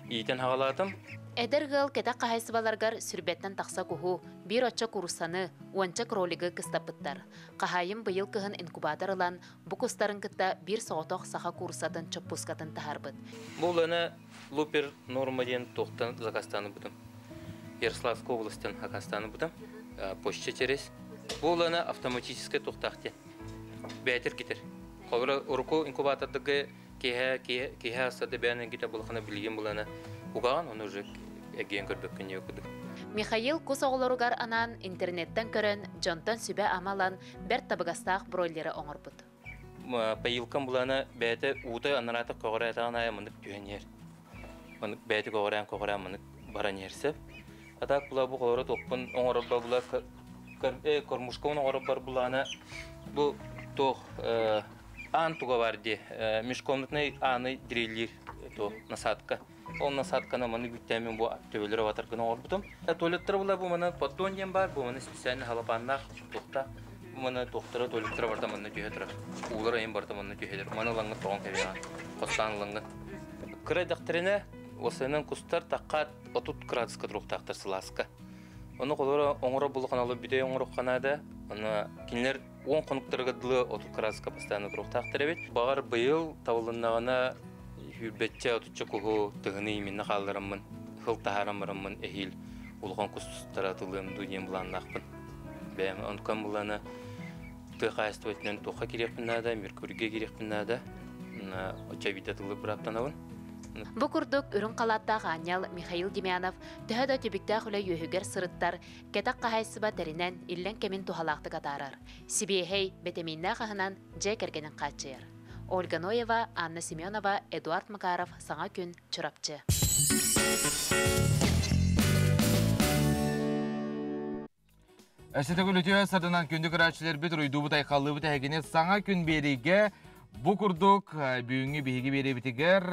Speaker 11: иитэн хаҕалаатым.
Speaker 10: Эдэр ыал кэтэх хаһаайыстыбаларыгар сүрбэттэн тахса куһу, биир оччо кууруссаны, уонча кролигы кыстаппыттар. Хаһаайын быйыл кыһын инкубатор ылан, бу кустарын кытта биир соҕотох саха кууруссатын чоппуускатын таһаарбыт.
Speaker 11: Бу уланы Лупер Норма диэн туохтан заказтааныбытым. Ярославскай областан заказтааныбытым. Почта через. Бу уланы автоматическай туохтаах диэн. Бээтир китер. Холобура, урукку инкубатордыгы киэһэ киэһэ астады бэйэн гите булахана билигин булана угаҕан оны уже эгиэн көрбөккүн диye курдук.
Speaker 10: Михаил кус оҕолоругар анаан интернеттэн көрөн, дьонтон сүбэ-ама ылан, бэрт табыгастаах бройлеры оҥорбут.
Speaker 11: Поилкам булана бэйэтэ уута анараата көҕүрээтаҕын аайы маннык түһэн иһэр. Маннык бэйэтэ көҕүрээн көҕүрээн маннык баран иһэр сөп. А так була бу холоро туохпун оҥорорбор була кормушкабын оҥорорбор булаана бу туох аан туга бар дии межкомнатный ааны дреллиир туох насадка. Ол насадканы маны бүттээмин бу төбөлөрө батаргын оҥорбутум. Туалеттара була бу маны поддон диэн баар, бу маны специально халапааннаах туохта бу маны туохтара туалеттара барыта манна түһэ турар. Уулар айын барыта манна түһэлэр. Маны ылаҥҥыт тоҕон кэбиһэҕин. Хостаан ылаҥҥын. Кыра дэхтэринэ уосайынан кустар таххаат 30 градуска туруохтаахтар сылааска. Ону холоро оҥоро булуханалар бүтэй оҥороххо да, аны кинилэр 10 хонуктарыгар дылы 30 градуска постоянно туруохтаахтар эбит. Баҕар быйыл табылыннаҕына сүүрбэччэ отучча куһу тыһыны именно хааллараммын, сыл таһааран бараммын эһиил улахан кустара атылыам дуу диэн былааннаахпын. Бэйэм онтукам былаана тыа хаһаайыстыбатынан туохха кириэхпин наада, Меркурийгэ кириэхпин наада. Оччо биирдэ тыллык бырааптанабын.
Speaker 10: Бу курдук үрүҥ халааттаах аанньал Михаил Демьянов төһө да түбүктээх үлэ үөһүгэр сырыттар, кэтэх хаһаайыстыба тэринэн, иллэҥ кэмин туһалаахтык атаарар. Сибиэһэй, бэтэмииннээх аһынан дьиэ кэргэнин хааччыйар. Ольга Ноева, Анна Семенова, Эдуард Макаров, Саҥа күн, Чурапчы.
Speaker 2: Өссө төгүл үтүө сарданан күндү көрөөччүлэрбит уруйдуубут айхаллыыбыт эһигини саҥа күн биэриигэ бу курдук бүгүҥҥү биһиги биэриибитигэр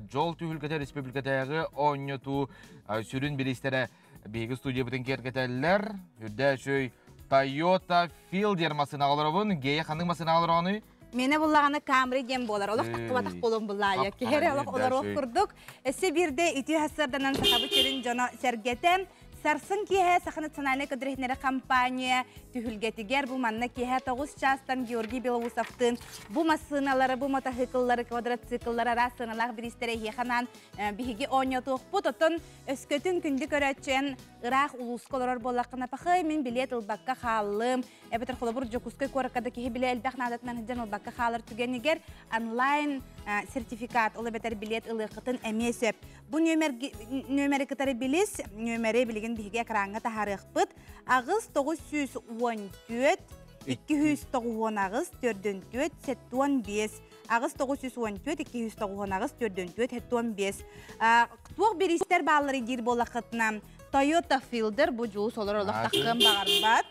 Speaker 2: Дьол түһүлгэтэ республикатааҕы оонньотуу сүрүн бириистэрэ биһиги студиябытын киэргэтэллэр. Үрдээ үчүгэй Toyota Fielder массыынаҕа олоробун. Гея ханнык массыынаҕа олороҕунуй?
Speaker 1: Миэнэ буллаҕына Камри диэн буолар. Олох таххыбатах буолуон буллаайа. Киһи эрэ олох олоруох курдук. Өссө биирдэ үтүө сарсыарданан сахабыт сирин дьоно сэргэтэ. Сарсын киэһэ Саха национальнай көдүрүһүннэрэ компания түһүлгэтигэр бу манна киэһэ 9 чаастан Георгий Белоусовтыын бу массыыналары, бу мотоцикллары, квадроцикллары араас сыаналаах бириистэрэ эһиэхэ анаан биһиги оонньотуохпут. Оттон өскөтүн күндү көрөөччү ыраах улууска олорор буоллаххына, пахай мин билиэт ылбакка хааллым, эбэтэр холобур Дьокуускай куоракка да киһи билэ элбэх наадатынан сылдьан ылбакка хаалар түгэнигэр онлайн сертификат, ол эбэтэр билиэт ылыаххытын эмиэ сөп. Бу нүөмэри кытары билис, нүөмэри билигин биһиги экраҥҥа таһаарыахпыт. Аҕыс 914 298 44 75 аҕыс 914 298 44 75 Туох бириистэр бааллары диир буоллаххытына, Toyota Fielder бу дьулус олор олох таххыан баҕарбат.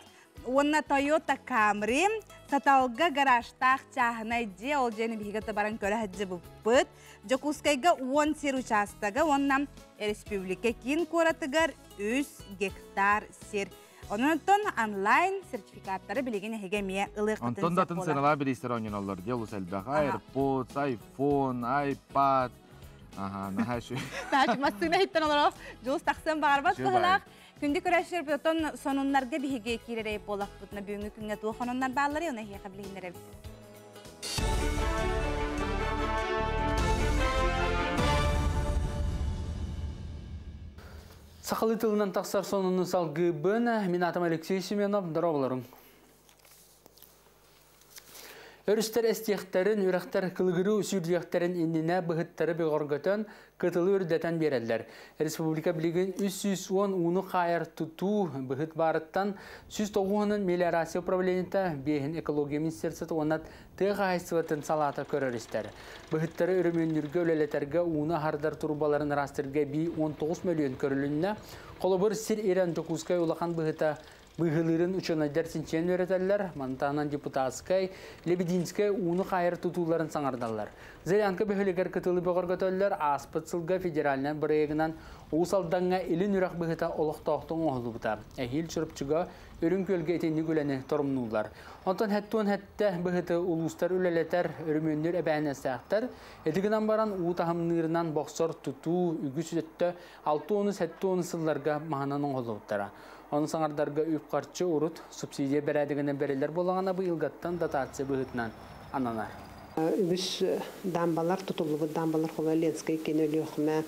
Speaker 1: Уонна Toyota Camry Саталга гаражтаах чааһынай дьиэ, ол дьиэни биһиги баран көрө сылдьыбыппыт. Дьокуускайга 10 сир учаастага уонна республика киин куоратыгар 3 гектар сир. Онон онлайн сертификаттары билигин эһиги эмиэ ылыаххытын
Speaker 2: Онтон да атын сыаналаах бириистэр оонньоноллор дии олус элбэх. AirPods, iPhone, iPad. Аха, наһаа үчүгэй.
Speaker 1: Наһаа массыына иһиттэн олорох дьулус тахсыан баҕарбат быһылаах. Күндү көрөөччүлэр, оттон сонуннарга биһиги киирэрэй буолахпытына бүгүҥҥү күҥҥэ туох ононнор баалларый, оны эһиэхэ билиһиннэрэбит.
Speaker 3: Сахалыы тылынан тахсар сонуну салгыыбын. Мин атым Алексей Семенов. Дорооболоруҥ. Өрүстэр эстиэхтэрин, үрэхтэр кылыгырыы сүүрдүөхтэрин иннинэ быһыттары бөҕөргөтөн, кытылы үрдэтэн биэрэллэр. Республика билигин 310 ууну хаайар тутуу быһыт баарыттан 109 мелиорация управлениета, биэһин экология министерствота уонна тыа хаһаайыстыбатын салаата көрөр-истэр. Быһыттары өрөмүөннүүргэ, үлэлэтэргэ ууну аһардар турбаларын ыраастырга эбии 19 мөлүйүөн көрүлүннэ. Холобур, сир ирэн Дьокуускай улахан быһыта быыһылыырын учуонайдар чинчийэн үөрэтэллэр, мантаанан Депутатскай, Лебединскэй ууну хаайар тутууларын саҥардаллар. Зырянка бөһүөлэгэр кытылы бөҕөргөтөллөр, ааспыт сылга федеральнай бырайыагынан Уус Алдаҥҥа Илин үрэх быһыта олохтоохтук оҥоһуллубута. Эһиил Чурапчыга Үрүҥ Күөлгэ итинник үлэни торумнууллар. Онтон хэттуон хэттэ быһыты улуустар үлэлэтэр, өрөмүөннүүр эбээһинэстээхтэр. Ити гынан баран уу таһымныырынан бохсор тутуу үгүс өттө 60-70 сылларга маһынан оҥоһуллубуттара. Ону саҥардарга үп-харчы урут субсидия бэрээдэгинэн бэриллэр буоллаҕына быйылгаттан дотация быһыытынан ананар.
Speaker 4: Үгүс дамбалар тутуллубут дамбалар холо Ленскэй кини Өлүөхүмэ,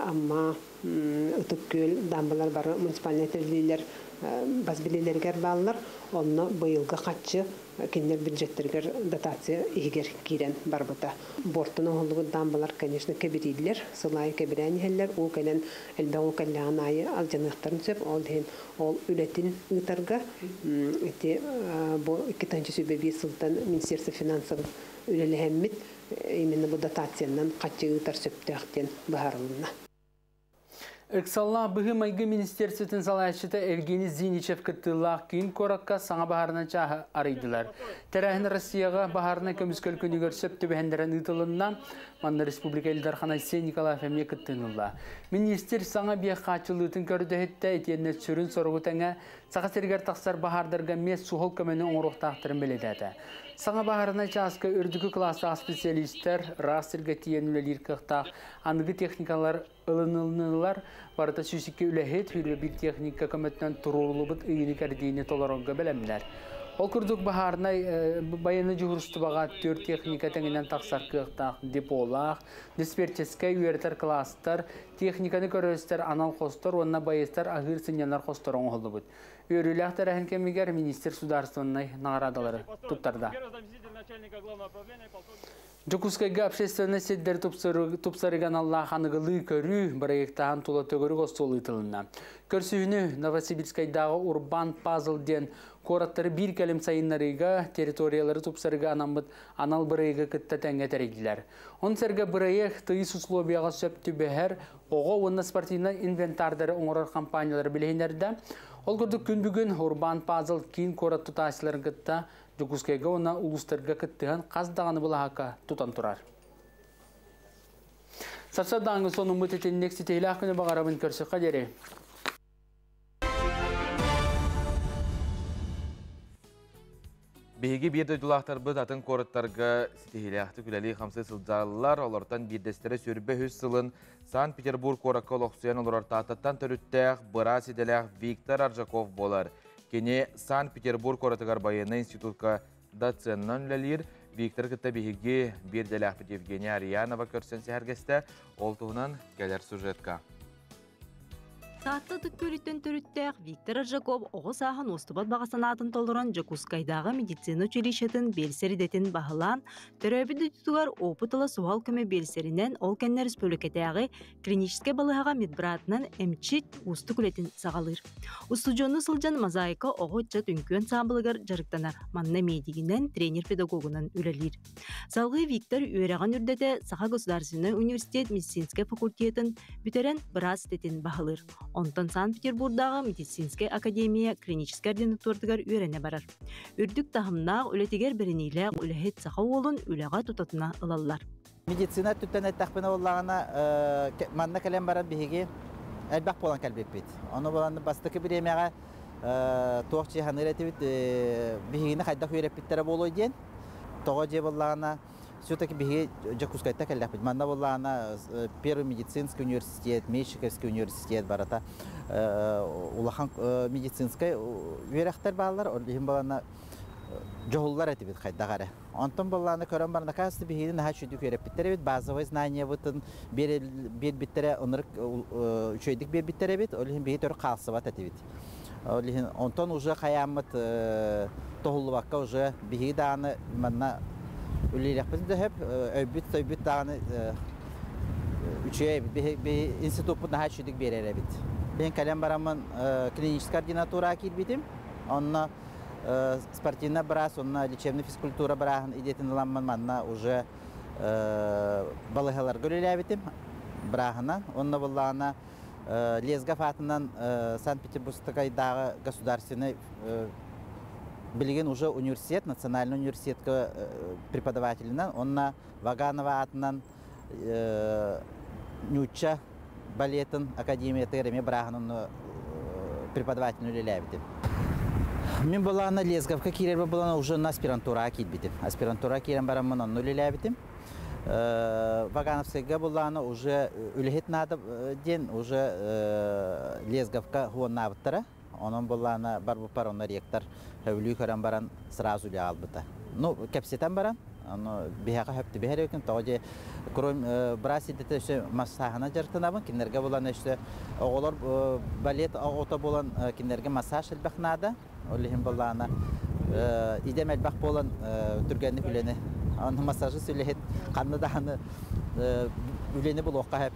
Speaker 4: Амма, Ытык Күөл дамбалар бары муниципальнай тэриллиилэр бас билиилэригэр бааллар. Онно быйылгы хаччы кинилэр бюджеттэригэр дотация иһигэр киирэн барбыта. Бортан оҥоһуллубут дамбалар, конечно, кэбирииллэр, сыл аайы кэбирээн иһэллэр, уу кэлэн элбэх уу кэллэҕин аайы алдьаныахтарын сөп. Ол иһин ол үлэтин ыытарга ити бу 2021 сылтан Министерство финансов үлэлэһэммит именно бу дотациянан хаччы ыытар сөптөөх диэн быһаарылынна.
Speaker 3: Ыксаллаах быһыы-майгы министерствотын салайааччыта Евгений Зиничев кыттыылаах киин куоракка саҥа баһаарынай чааһы арыйдылар. Тэрээһин Россияҕа баһаарынай көмүскэл күнүгэр сөп түбэһиннэрэн ыытылынна. Манна республика Ил Дархана Айсен Николаев эмиэ кыттыыны ылла. Министр саҥа биэх хааччыллыытын көрдөһүттэ, итиэннэ сүрүн соругу тэҥэ Саха сиригэр тахсар баһаардарга эмиэ суһал көмөнү оҥоруохтаахтарын бэлиэтээтэ. Саҥа баһаарынай чааска үрдүкү кылаастаах специалистар ыраас сиргэ тиийэн үлэлиир кыахтаах аныгы техникалар ылынылыннылар. Барыта 102 үлэһит, 21 техника көмөтүнэн туруоруллубут ыйыны-кэрдиини толорорго бэлэмнэр. Ол курдук баһаарынай байыаннай дьуһуурустубаҕа түөрт техника тэҥинэн тахсар кыахтаах деполаах, диспетчерскэй үөрэтэр класстар, техниканы көрөр-истэр анал хостор уонна байыастар аһыыр-сынньанар хостор оҥоһуллубут. Үөрүүлээх тэрээһин кэмигэр министр судаарыстыбаннай наҕараадалары туттарда. Дьокуускайга общественнай сирдэри тупсарыыга аналлаах аныгылыы көрүү бырайыактааһын тула төгүрүк остуол ыытылынна. Көрсүһүүнү Новосибирскайдааҕы Урбан Пазл диэн куораттары биир кэлим сайыннарыыга, территориялары тупсарыыга анаммыт анал бырайыагы кытта тэҥҥэ тэрийдилэр. Ону сэргэ бырайыак тыйыс условияҕа сөп түбэһэр оҕо уонна спортивнай инвентардары оҥорор компаниялары билиһиннэрдэ. Ол курдук күн бүгүн Урбан Пазл киин куорат тутааччыларын кытта Дьокуускайга уонна улуустарга кыттыһан хас даҕаны былаһаакка тутан турар. Сарсыардааҥҥы сонуммут итинник ситиһилээх күнү баҕарабын көрсөххө диэри.
Speaker 2: Биһиги биир дойдулаахтарбыт атын куораттарга ситиһиилээхтик үлэлии-хамсыы сылдьаллар. Олортон биирдэстэрэ 23 сылын Санкт-Петербург куоракка олохсуйан олорор Тааттаттан төрүттээх, быраас идэлээх Виктор Аржаков буолар. Кини Санкт-Петербург куоратыгар байыаннай институтка доценынан үлэлиир. Виктор кытта биһиги биир идэлээхпит Евгения Ариянова көрсөн сэһэргэстэ. Ол туһунан кэлэр сюжетка.
Speaker 12: Таатта Ытык Күөлүттэн төрүттээх Виктор Аржаков оҕо сааһын уостубат баҕа санаатын толорон Дьокуускайдааҕы медицина училищетын биэлсэр идэтин баһылаан, төрөөбүт дойдутугар опыт ыла суһал көмө биэлсэринэн, ол кэннэ республикатааҕы клиническэй балыыһаҕа медбратынан эмчит уустук үлэтин саҕалыыр. Устудьуоннуу сылдьан мозаика оҕо ыччат үҥкүү ансаамбылыгар дьарыктанар, манна медигинэн, тренер-педагогунан үлэлиир. Салгыы Виктор үөрэҕин үрдэтэ Саха государственнай университет медицинскэй факультетын бүтэрэн быраас идэтин баһылыыр. Онтон Санкт-Петербурдааҕы медицинскэй академия клиническэй ординатуратыгар үөрэнэ барар. Үрдүк таһымнаах үлэтигэр бэриниилээх үлэһит саха уолун үлэҕэ тутатына ылаллар.
Speaker 13: Медицина өттүттэн эттэхпинэ буоллаҕына, манна кэлэн баран биһиги элбэх буолан кэлбиппит. Ону буолан бастакы бириэмэҕэ туох чыһаныыр этибит, биһигини хайдах үөрэппиттэрэ буолуой диэн. Тоҕо дьиэ буоллаҕына, все-таки биһиги Дьокуускайтан кэллэхпит. Манна буоллаҕына Первый медицинский университет, Мещиковский университет барыта улахан медицинскэй үөрэхтэр бааллар. Ол иһин буоллаҕына дьоһуллар этибит хайдах эрэ. Онтон буоллаҕына көрөн баран, оказывается, биһигини наһаа үчүгдүк үөрэппиттэр эбит, базовай знаниябытын биэрбиттэрэ, ынырык үчүгэйдик биэрбиттэр эбит, ол иһин биһиги төрүт хаалсыбат этибит. Ол иһин онтон уже хайааммыт тоһуллубакка уже биһиги даҕаны манна үлэлиэхпит да сөп, өйбүт-төйбүт даҕаны үчүгэй эбит. Биһи институппут наһаа үчүгдүк биэрэр эбит. Мин кэлэн бараммын клиническай ординатураҕа киирбитим. Онно спортивный быраас уонна лечебный физкультура бырааһын идэтин ыламмын манна уже балыыһаларга үлэлээбитим бырааһынан. Онно буоллаҕына Лезгов аатынан Санкт-Петербургскайдааҕы государственный билигин уже университет, национальный университетка преподавателинэн, онно Ваганова аатынан нуучча балетын академиятыгар эмиэ бырааһын преподавателин үлэлээбитим. Мин былаана Лезговка киирэрбэ булана уже на аспирантураҕа киирбитим. Аспирантура киирэн бараммын онно үлэлээбитим. Вагановскайга буллаана уже үлэһит наада диэн уже Лезговка хуоннаабыттара. Онон буллаана барбыппар онно ректор сөбүлүү көрөн баран сразу үлэ албыта. Ну, кэпсэтэн баран, ону биһэҕэ хөп түбэһэр эбикин, тоҕо дьэ кроме быраас идэтэ өссө массааһына дьарыктанабын, кинилэргэ булан өссө оҕолор балет оҕото буолан кинилэргэ массаж элбэх наада. Ол иһин буоллаҕына идэм элбэх буолан түргэнник үлэни аны массажист үлэһит ханна даҕаны үлэни булуохха сөп.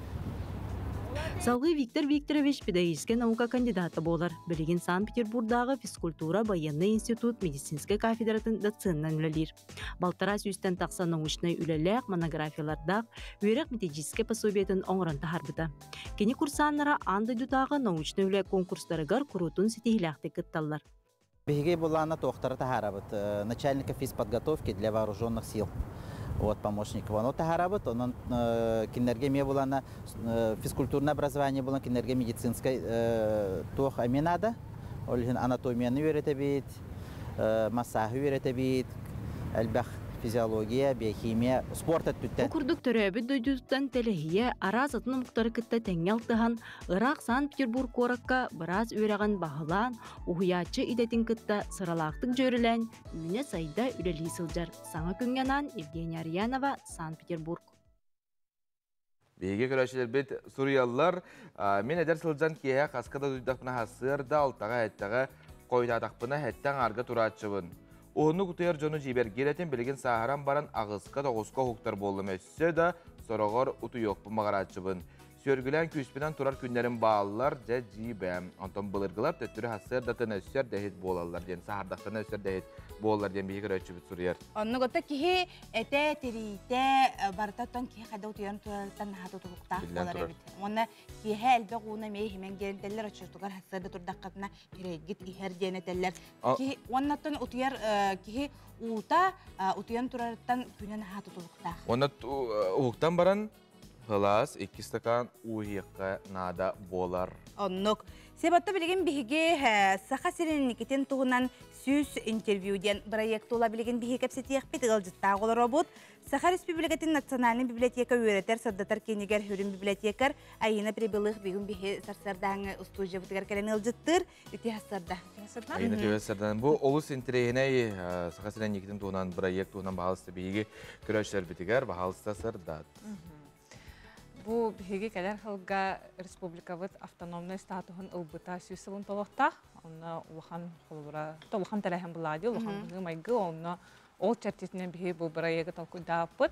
Speaker 12: Салгыы Виктор Викторович педагогическай наука кандидата буолар. Билигин Санкт-Петербурдааҕы физкультура байыаннай институт медицинскэй кафедратын доценынан үлэлиир. Балтараа сүүстэн тахса научнай үлэлээх, монографиялардаах, үөрэх методическай пособиетын оҥорон таһаарбыта. Кини курсааннара аан дойдутааҕы научнай үлэ конкурстарыгар куруутун ситиһиилээхтик кытталлар.
Speaker 13: Биһиги былаана туохтары таһаарабыт. Начальника физподготовки для вооруженных сил вот помощников ону таһаарабыт. Онон кинилэргэ эмиэ булана физкультурное образование булан кинилэргэ медицинскай туох эмиэ наада. Ол иһин анатомияны үөрэтэбит, массааһы үөрэтэбит, элбэх физиология, биохимия, спорт
Speaker 12: Бу
Speaker 13: өттүттэн.
Speaker 12: курдук төрөөбүт дойдутуттан тэлэһийэ араас атын омуктары кытта тэҥҥэ алтыһан, ыраах Санкт-Петербург куоракка быраас үөрэҕин баһылаан, уһуйааччы идэтин кытта сыралаахтык дьүөрэлээн, үүнэ-сайда үлэлии сылдьар. Саҥа күҥҥэ анаан Евгения Арьянова, Санкт-Петербург.
Speaker 2: Биһиги көрөөччүлэрбит суруйаллар, мин эдэр сылдьан киэһэ хаска да дуйдахпына сарсыарда алтаҕа-сэттэҕэ, хойутаатахпына сэттэ аҥаарга турааччыбын. Уһуннук утуйар дьону дьиибэргиир этим, билигин сааһыран баран аҕыска-тоҕуска уһуктар буоллум өссө да сороҕор утуйуохпун баҕарааччыбын. Сүөргүлээн күүспүнэн турар күннэрим бааллар, дьэ дьиибэ. Онтон былыргылар төттөрү сарсыардатын өссө эрдэһит буолаллар диэн, саһардахтарына өссө эрдэһит буолаллар диэн биһиги көрөөччүбүт суруйар.
Speaker 1: Оннук ото киһи этэ, тириитэ барыта оттон киһи хайда утуйан турарыттан наһаа тутулуктаах
Speaker 2: Биллэн
Speaker 1: буолар
Speaker 2: турар.
Speaker 1: эбит. Уонна киэһэ элбэх ууну эмиэ иһимэн диэн оччотугар сарсыарда турдаххытына кирэйгит иһэр диэн этэллэр. Киһи уонна оттон утуйар киһи уута утуйан турарыттан күнэ наһаа тутулуктаах.
Speaker 2: Уонна уһуктан баран Сылаас 2 стакан уу иһиэххэ наада буолар.
Speaker 1: Оннук. Себатта билигин биһиги Саха сирин инникитин туһунан 100 интервью диэн проект тула билигин биһиги кэпсэтиэхпит ыалдьыттаах олоробут. Саха Республикатын Национальнай библиотека үөрэтэр сырдатар киинигэр сүрүн библиотекарь Айина Прибылых бүгүн биһи сарсыардааҥы устуудьуйабытыгар кэлэн ыалдьыттыыр. Үтүө сарсыарда.
Speaker 2: Айина үтүө сарсыарда. Бу олус интэриэһинэй Саха сирин инникитин туһунан проект туһунан баһаалыста биһиги көрөөччүлэрбитигэр баһаалыста сырдат.
Speaker 14: Бу биһиги кэлэр сылга республикабыт автономнай статуһун ылбыта 100 сылын толуохтаах. Онно улахан холобура, улахан тэрээһин былаа дии, улахан быһыы-майгы, онно ол чэрчитинэн биһи бу бырайыагы толкуйдаабыппыт.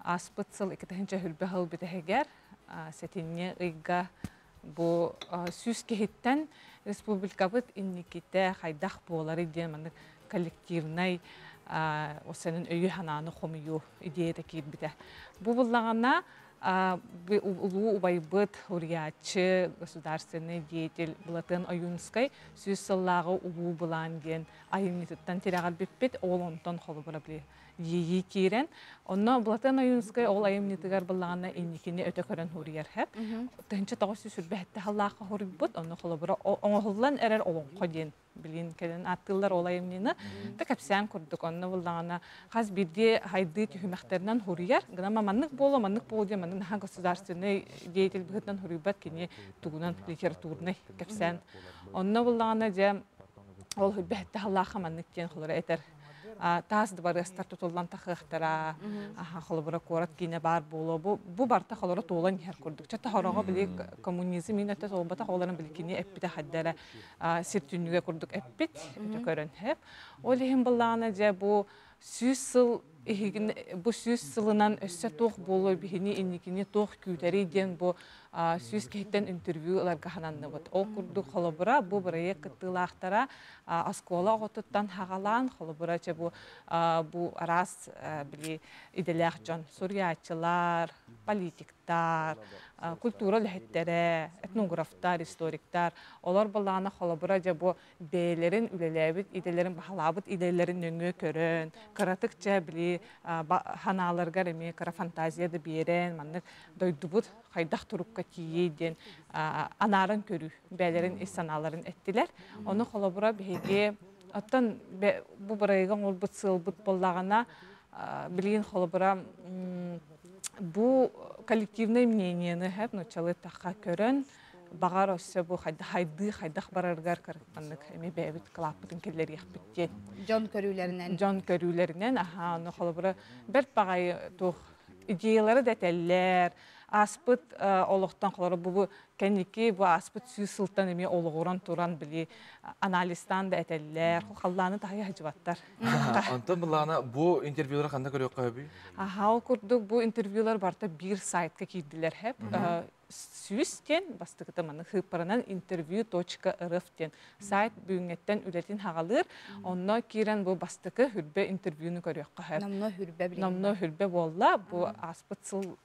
Speaker 14: Ааспыт сыл 2020 сыл бүтэһигэр сэтинньи ыйга бу 100 киһиттэн республикабыт инникитэ хайдах буоларый диэн маннык коллективнай осенин өйү-санааны хомуйуу идеята киирбитэ. Бу буллаҕына улуу убайбыт уруйааччы, государственный деятель Былатыан Ойуунскай 100 сыллааҕы улуу былаан диэн айымньытыттан тирэҕирбиппит. Ол онтон холобура били иэйии киирэн, онно Былатыан Ойуунскай ол айымньытыгар былаана инникини өтө көрөн хуруйар хэп. 1927 сыллаахха хуруйбут, онно холобура оҥоһуллан эрэр олоҥхо диэн билин кэлин ааттыыллар ол айымньыны да кэпсээн курдук онно буллаҕына хас биирдии хайдыы түһүмэхтэринэн хуруйар гына маннык буолуо маннык буолуо диэн маннык наһаа государственный деятель быһыытынан хуруйбат кини тугунан литературный кэпсээн онно буллаҕына дьэ ол бэһэтте халлаахха маннык диэн холоро этэр таас дыбарыастар тутуллан тахыахтара холобура куорат киинэ баар буолуо бу бу барта холоро туолан иһэр курдук чата хороҕо били коммунизм иин өттө туолбатах олорон били кини эппитэ хайдара сир түннүгэ курдук эппит өтө көрөн хэп ол иһин быллаана дьэ бу 100 сыл иһигин бу 100 сылынан өссө туох буолуой биһини инникини туох күүтэрий диэн бу 100 киһиттэн интервью ыларга хананныбыт. Ол курдук холобура бу бырайыак кыттыылаахтара оскуола оҕотуттан хаҕалаан холобура чэ бу бу араас били идэлээх дьон суруйааччылар, политиктар, культура үлэһиттэрэ, этнографтар, историктар олор былаана холобура дьэ бу бэйэлэрин үлэлээбит идэлэрин баһылаабыт идэлэрин нөҥүө көрөн, кыратык чэ били ханааларыгар эмиэ кыра фантазия да биэрэн, маннык дойдубут хайдах турукка тиийиэй диэн анааран көрүү бэйэлэрин ис санааларын эттилэр. Ону холобура биһиги оттон бу бырайыгы оҥорбут сыалбыт буоллаҕына билигин холобура бу коллективное мнениены хэп нуччалыы тахха көрөн баҕар өссө бу хайдыы хайдах барарыгар кырыктаннык эми бэйэбит кылааппытын киллэриэхпит диэн.
Speaker 1: Дьон көрүүлэринэн.
Speaker 14: Дьон көрүүлэринэн аха ону холобура бэрт баҕайы туох идеялары да этэллэр ааспыт олохтон холобура бу кэнники бу ааспыт 100 сылтан эмиэ олоҕуран туран били анализтаан да этэллэр халлааны таһыйа сылдьыбаттар.
Speaker 2: Онтон былаана бу интервьюлар ханна көрүөххэ сөбүй?
Speaker 14: Аха ол курдук бу интервьюлар барыта биир сайтка киирдилэр хэп. 100 диэн бастакыта маны хыыппаранан интервью.рф диэн сайт бүгүҥҥэттэн үлэтин хаҕалыыр. Онно киирэн бу бастакы хүрбэ интервьюну көрүөххэ сөп.
Speaker 1: Номно хүрбэ билигин.
Speaker 14: Номно хүрбэ буолла. Бу ааспыт сыл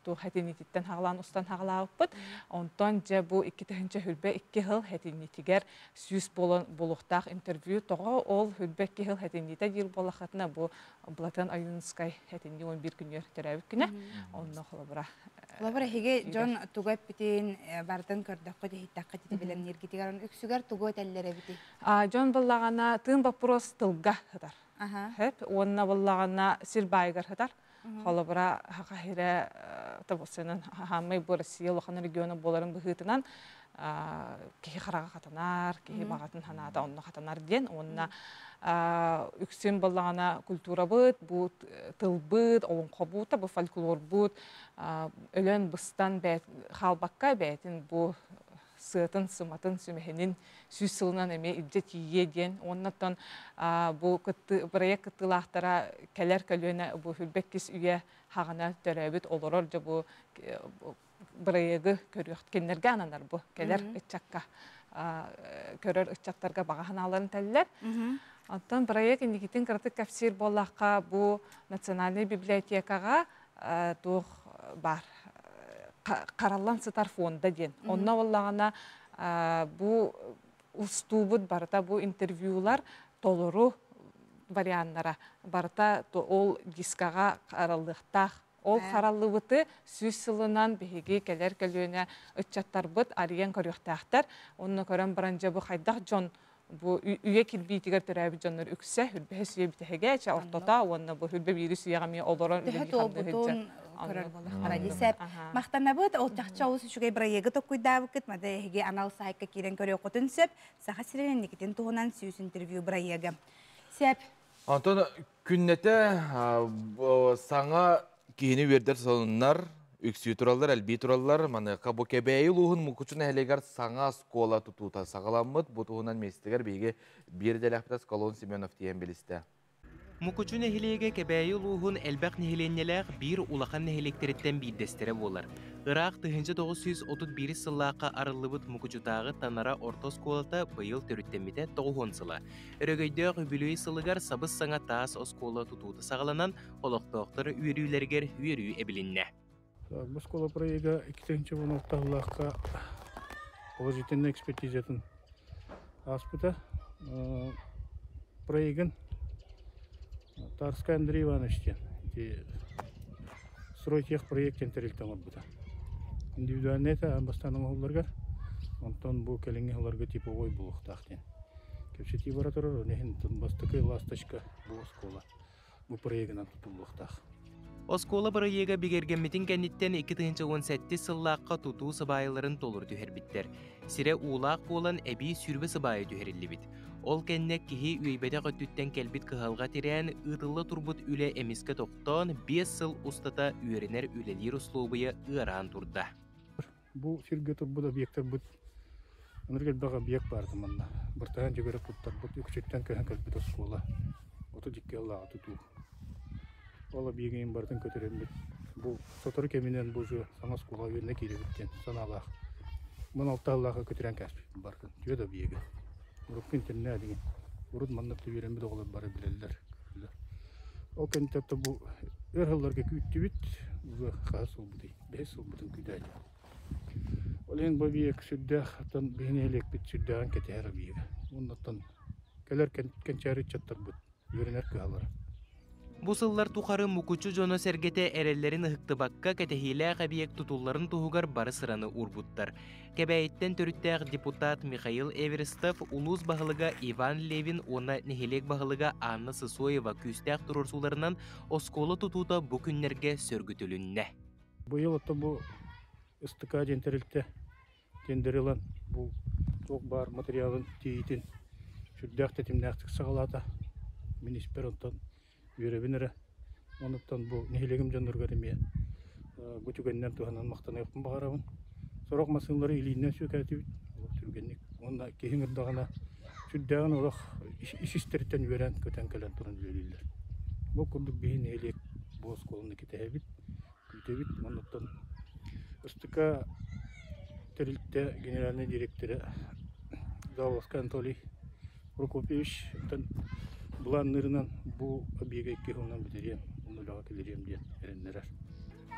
Speaker 14: туох хэтинититтэн хаҕалаан устан хаҕалаабыппыт. Онтон дьэ бу 2 хүрбэ 2 сыл хэтинитигэр 100 буолан буолуохтаах интервью тоҕо ол хүрбэ 2 сыл хэтинитэ диир буоллаххытына бу Платон Ойуунускай хэтинни 11 күнүгэр төрөөбүт күнэ. Онно холобура
Speaker 1: Холобура эһиги дьон тугу эппитин барытын көрдөххүт, иһиттэххит ити бэлэмнииргитигэр үксүгэр тугу этэллэр эбитий?
Speaker 14: Дьон быллаҕана тыын боппуруос тылга сытар. Хэп уонна быллаҕана сир баайыгар сытар. Холобура Саха сирэ тобусынан хааммай бу Россия улахан региона буоларын быһыытынан киһи хараҕа хатанар, киһи баҕатын санаата онно хатанар диэн уонна үксүн буоллаҕына культурабыт, бу тылбыт, олоҥхобут, бу фольклорбут өлөн быстан хаалбакка бэйэтин бу сыатын, сыматын, сүмэһинин 100 сылынан эмиэ илдьэ тиийиэ диэн уоннаттан бу проект кыттыылаахтара кэлэр көлүөнэ бу 22 үйэ хаҕана төрөөбүт олорор дьэ бу бырайыагы көрүөх кинилэргэ ананар бу кэлэр ыччакка көрөр ыччаттарга баҕа санааларын тэллэр. Оттон проект инникитин кыратык кэпсиир буоллахха бу национальнай библиотекаҕа туох баар хараллан сытар фонда диэн. Онно буоллаҕына бу устуубут барыта бу интервьюлар толору варианнара барыта ол дискаҕа хараллыахтаах. Ол хараллыбыты 100 сылынан биһиги кэлэр көлүөнэ ыччаттарбыт арыйан көрүөхтээхтэр. Онно көрөн баран дьэ бу хайдах дьон бу үйэ кирбиитигэр төрөөбүт дьоннор үксэ хүрбэһэ сүе бүтэһигэ ча ортото уонна бу хүрбэ биири сүеҕэ эмиэ олорон
Speaker 1: Төһө туолбутун көрөр буоллахтара дии сеп. Махтанабыт, ол чахчы олус үчүгэй бырайыагы токкуйдаабыккыт, мада эһиги анал сайтка киирэн көрүөххүтүн сөп. Саха сирин инникитин туһунан 100 интервью бырайыага. Сеп.
Speaker 2: Онтон күннэтэ саҥа киһини үөрдэр сонуннар үксүү тураллар, элбии тураллар. Маныаха бу Кэбээйи улууһун Мукучу нэһилиэгэр саҥа оскуола тутуута саҕаламмыт. Бу туһунан миэстэтигэр биһиги биир идэлээхпит Аскалон Семенов тиийэн билистэ.
Speaker 15: Мукучу нэһилиэгэ Кэбээйи улууһун элбэх нэһилиэнньэлээх биир улахан нэһилиэктэриттэн биирдэстэрэ буолар. Ыраах 1931 сыллаахха арыллыбыт Мукучутааҕы Танара орто оскуолата быйыл төрүттэммитэ 90 сыла. Өрөгөйдөөх үбүлүөй сылыгар сабыс-саҥа таас оскуола тутуута саҕаланан, олохтоохтор үөрүүлэригэр үөрүү эбилиннэ.
Speaker 16: Бу школа проега 2016 сыллаахха положительный экспертизатын ааспыта. Проегын Тарскай Андрей Иванович диэн ити стройтехпроект диэн тэрилтэ оҥорбута. Индивидуальный это аан бастаан оҥоһулларыгар, онтон бу кэлиҥҥи сылларга типовой буолуохтаах диэн кэпсэтии бара турар. Ол иһин бастакы ласточка бу оскуола бу проегынан тутуллуохтаах.
Speaker 15: Оскуола бырайыага бигэргэммитин кэнниттэн 2017 сыллаахха тутуу сыбаайаларын толору түһэрбиттэр. Сирэ уулаах буолан эбии 20 сыбаайа түһэриллибит. Ол кэннэ киһи үөйбэтэх өттүттэн кэлбит кыһалҕа тирээн, ыытылла турбут үлэ эмискэ тохтоон, 5 сыл устата үөрэнэр-үлэлиир услуобуйа ыараан турда.
Speaker 16: Бу сиргэ турбут объектарбыт ынырык элбэх объект баарда манна. Быртаһан дьөгөрө туттарбыт үксүттэн көһөн кэлбит оскуола. 32 сыллааҕы тутуу. Ол объегин барытын көтөрөммүт. Бу сотору кэминэн бу уже саҥа оскуола үөрэнэ киирэбит диэн санаалаах. 16 сыллаахха көтүрэн кээспиппит барытын. Түөрт объеги. Урукку интернет деген. Урут маннык үөрэммит оҕолор бары билэллэр. Ол кэнниттэн бу өр сылларга күүттүбүт. Уже хаһыс сылбытый? Бэһис сылбытын күүтээччи. Ол иһин бу объект сүрдээх оттон биһи нэһилиэкпит сүрдээҕин кэтэһэр объега. Оннуттан кэлэр кэнчээри ыччаттарбыт үөрэнэр кыһалара.
Speaker 15: Бу сыллар тухары Мукучу дьоно-сэргэтэ эрэллэрин ыһыктыбакка кэтэһиилээх эбийиэк тутулларын туһугар бары сыраны уурбуттар. Кэбээйиттэн төрүттээх депутат Михаил Эверстов, улуус баһылыга Иван Левин уонна нэһилиэк баһылыга Анна Сысоева күүстээх туруорсууларынан оскуола тутуута бу күннэргэ сөргүтүлүннэ.
Speaker 16: Быйыл оттон бу СТК диэн тэрилтэ тендер ылан бу туох баар материалын тиийиитин сүрдээх тэтимнээхтик саҕалаата. Мин испэр онтон үөрэбин эрэ. Онуттан бу нэһилиэгим дьонноругар эмиэ бу түгэнинэн туһанан махтаныахпын баҕарабын. Сорох массыыналары илиинэн сүөкээтибит түргэнник. Уонна киһи ыҥырдаҕына сүрдээҕин олох ис истэриттэн үөрэн көтөн кэлэн туран үлэлииллэр. Бу курдук биһи нэһилиэк бу оскуоланы кэтэһэбит. Күүтэбит. Оннуттан СТК тэрилтэ генеральнай директора Заволоска Анатолий Прокопьевич былаанныырынан бу объега икки сылынан бүтэриэм, уонна үлэҕэ киллэриэм диэн эрэннэрэр.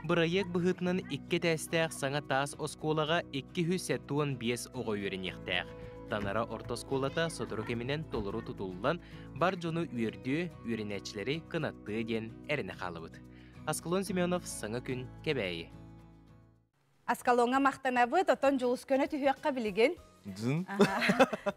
Speaker 15: Бырайыак быһыытынан икки этээстээх саҥа таас оскуолаҕа 275 оҕо үөрэниэхтээх. Танара орто оскуолата сотору кэминэн толору тутуллан, бар дьону үөрдүө, үөрэнээччилэри кынаттыа диэн эрэнэ хаалабыт. Аскалон Семенов, Саҥа күн, Кэбээйи.
Speaker 1: Аскалоҥҥа махтанабыт, отон Дьулусканы түһүөххэ билигин.
Speaker 2: Дзын.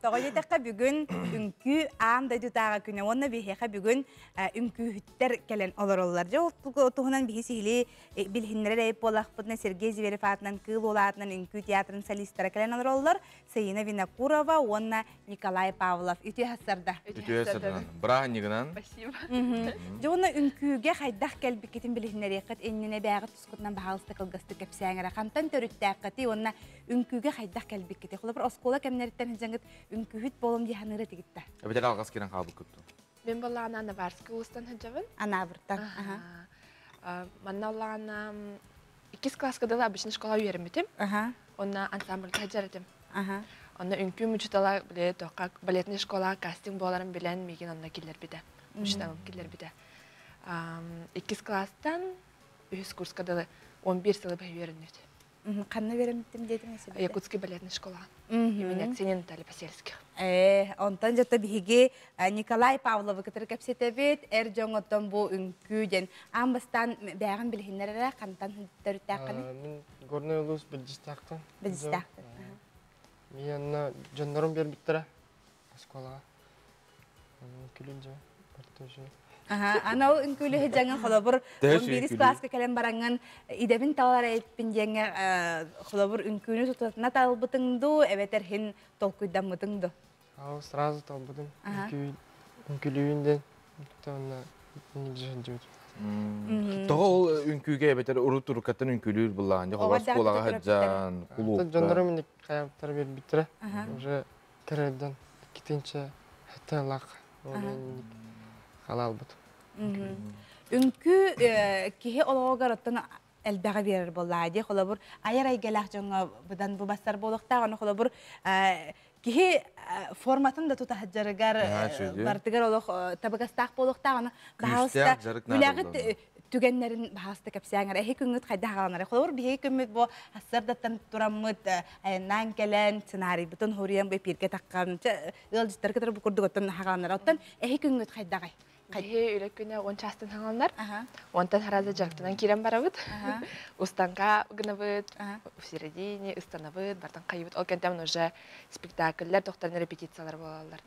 Speaker 1: Тоҕо диэтэххэ бүгүн үҥкүү аан дойдутааҕы күнэ уонна биһиэхэ бүгүн үҥкүүһүттэр кэлэн олороллор. Дьэ ол туһунан биһи сиһилии билиһиннэрэр эбит буоллахпытына Сергей Зверев аатынан Кыыл Уол аатынан үҥкүү театрын солистара кэлэн олороллор. Саина Винокурова уонна Николай Павлов. Үтүө сарда.
Speaker 2: Үтүө сарда. Бырааһынньыгынан.
Speaker 1: Спасибо. Дьэ уонна үҥкүүгэ хайдах кэлбиккитин билиһиннэриэххит иннинэ бэйэҕит тускутунан баһаалыста кылгастык кэпсээҥ эрэ. Хантан төрүттээххитий уонна үҥкүүгэ хайдах кэлбиккитий? Холобур, оскуола кэмнэриттэн сылдьаҥҥыт үҥкүүһүт буолуом дии саныыр этигит да?
Speaker 2: Эбэтэр алҕас киирэн хаалбыккыт дуо?
Speaker 17: Мин балаана Наварскай улуустан сылдьабын.
Speaker 1: Анаабыртан.
Speaker 17: Манна олаана иккис класска дылы обычный школа үөрэммитим. Онно ансамбльга сылдьар этим. Онно үҥкүүм учуутала били туохха балетный школаҕа кастинг буоларын билэн миигин онно киллэрбитэ. Учууталым киллэрбитэ. Иккис класстан үһүс курска дылы 11 сылы быһа үөрэннибит.
Speaker 1: Ханна үөрэммитим диэтим
Speaker 17: Якутский балетная школа. Имени Аксения Наталья Посельских.
Speaker 1: Онтон жата биһиги Николай Павловы кытары кэпсэтэбит, эр дьон оттон бу үҥкүү диэн аан бастаан бэйэҕин билиһиннэр эрэ хантан төрүттээххиний?
Speaker 18: Мин Горнай улуус Бэлдьистээхтэн.
Speaker 1: Бэлдьистээхтэн.
Speaker 18: Мин анна дьоннорум биэрбиттэрэ оскуолаҕа. Күлүн дьэ бартыжы.
Speaker 1: Ана ол үҥкүүлү дьаҥын холобур 11 класска кэлэн бараҥҥын идэбин талар эппин диэҥҥэ холобур үҥкүүнү тутатына талбытыҥ дуу эбэтэр хин толкуйдаммытыҥ дуу?
Speaker 18: Ал сразу талбытым. Үҥкүүлүүбүн диэн онно дьүт.
Speaker 2: Тоҕо ол үҥкүүгэ эбэтэр урут уруккаттан үҥкүүлүүр буллаҕын дьэ холобур оскуолаҕа сылдьан кулуупка.
Speaker 18: Дьоннорум инник хайаптар биэрбиттэрэ. Уже кырырдан иккитинче хатталах халаалбыт.
Speaker 1: Үҥкүү киһи олоҕугар оттон элбэҕи биэрэр буоллаа дии. Холобур, айар эйгэлээх дьоҥҥо быдан бу бассар буолуохтаах. Ону холобур, киһи форматын да тута сылдьарыгар бартыгар олох табыгастаах буолуохтаах. Ону баһаалыста үлэҕит түгэннэрин баһаалыста кэпсээҥ эрэ. Эһи күҥҥүт хайдах аҕаланар? Холобур, биһиги күммүт бу сарсыардаттан тураммыт, айаннаан кэлэн, сценарийбытын хоруйан бу эпииргэ таххан, ыалдьыттар кытары бу курдук оттон хаҕаланар. Оттон эһи күҥҥүт хайдаҕай?
Speaker 17: Биһи үлэ күнэ он чаастан хаҥаланар. Онтон хараза дьарыктанан киирэн барабыт. Устанка гынабыт, в середине ыстанабыт, бартан хайыбыт. Ол кэнтэн уже спектакльлэр, тохторун репетициялар буолаллар.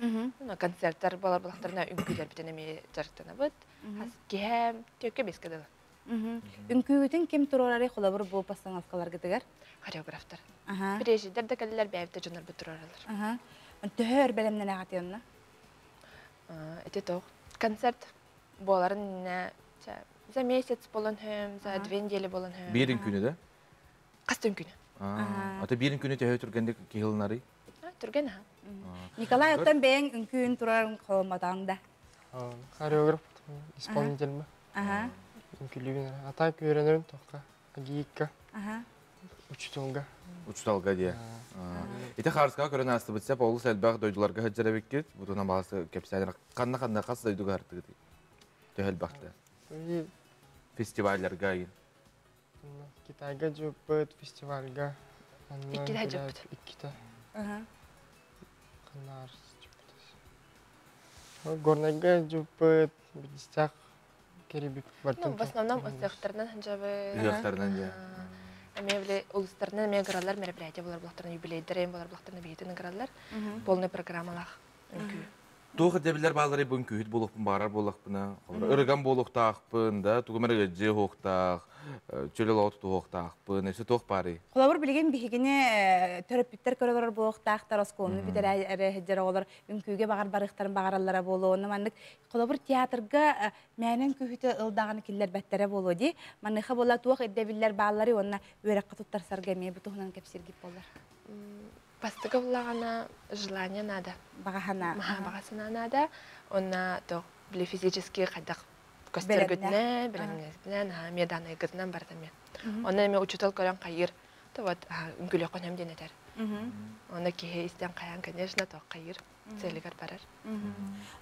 Speaker 17: Концерттар буолар булахтарына үҥкүүлэрбитин эмиэ дьарыктанабыт. Киһэ төккө беске дылы.
Speaker 1: Үҥкүүгүтүн ким туруорарый холобур бу постановкаларгытыгар?
Speaker 17: Хореографтар. Преждер да кэллилэр бэйэбит да дьоннорбут туруораллар.
Speaker 1: Төһө өр бэлэмнэнэҕит онно?
Speaker 17: Ити тоқ. Концерт буоларын иннэ за месяц болон хөм, за две недели болон хөм.
Speaker 2: Биирин күнү да?
Speaker 17: Хастын күнү.
Speaker 2: Ата биирин күнү төһө түргэнник киһилнарый?
Speaker 17: Түргэн аха.
Speaker 1: Николай, оттон бэйэҥ үҥкүүн турарын холоммотоҥ да?
Speaker 18: Хореограф, исполнитель ма. Үҥкүүлүүбүн эрэ. А так үөрэнэрим тоққа, гиикка, учуталга.
Speaker 2: Учуталга диye. Ити хаарыскаҕа көрөн аастыбыт сеп олус элбэх дойдуларга сылдьар эбиккит. Бутунан баҕасы кэпсээн ханна-ханна хас дойдуга хартыгытый? Төһө элбэхтэ? Фестивалларга айын.
Speaker 18: Китайга жуппут, фестивальга.
Speaker 17: Иккитэ жуппут.
Speaker 18: Иккитэ. Ханнаар жуппут. Горнайга жуппут, бидистях керибик
Speaker 17: Ну, в основном ыһыахтарынан сылдьабыт.
Speaker 2: Ыһыахтарынан дьэ.
Speaker 17: Эмиэ били улустарынан эмиэ ыҥыраллар мероприятие буолар булахтарына юбилейдэр эм буолар булахтарына биһитин ыҥыраллар. Полный программалаах үҥкүү.
Speaker 2: Туох ирдэбиллэр баалларый бу үҥкүүһүт буолуохпун баҕарар буоллахпына, ырыган буолуохтаахпын да, тугум эрэ ыалдьыа уһуохтаах, чөл олоҕу тутуһуохтаахпын, өссө туох баарый?
Speaker 1: Холобур, билигин биһигини төрөппүттэр көрө олорор буолуохтаахтар, оскуоланы бүтэрэ эрэ сылдьар оҕолор үҥкүүгэ баҕар барыахтарын баҕараллара буолуо. Онно маннык холобур театрга мээнэ үҥкүүһүтү ыл даҕаны киллэрбэттэрэ буолуо дии. Маныаха буола туох ирдэбиллэр баалларый уонна үөрэххэ туттарсарга эмиэ бу туһунан кэпсииргит буоллар.
Speaker 17: Бастакы буллаҕына желание надо.
Speaker 1: Баҕа санаа.
Speaker 17: Баҕа санаа наада. Уонна то били физически хайдах көстөргүтүнэн, бэлэмнээтинэн, эмиэ даанайгытынан барыта эмиэ. Онно эмиэ учуутал көрөн хайыыр. То вот үҥкүүлүөххүн сөп диэн этэр. Онно киһи истэн хайаан, конечно, то хайыыр целигэр барар.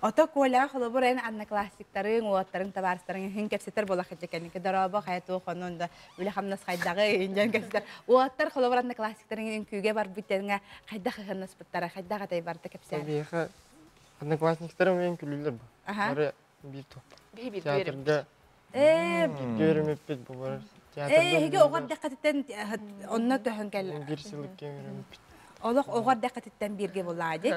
Speaker 1: Ото Коля холобур эн одноклассниктарыҥ, уолаттарыҥ, табаарыстарыҥ иһин кэпсэтэр буолах кэнники дорообо хайа туох онон да үлэ хамнас хайдаҕы индиан кэпсэтэр. Уолаттар холобур одноклассниктарыҥ үҥкүүгэ барбыт диэҥҥэ хайдах ыһыннаспыттара, хайдах атай барда кэпсээн.
Speaker 18: Биһиэхэ одноклассниктарым мен күлүүлэр бу. Бары биир топ.
Speaker 17: Биһи биир
Speaker 18: Театрга бииргэ үөрэммиппит бу бар.
Speaker 1: Ээ, эһиги оҕо эрдэххититтэн онно көһөн кэллэ.
Speaker 18: Биир сыл иккиэн үөрэммиппит.
Speaker 1: Олох оҕо эрдэххититтэн бииргэ буоллаа дии.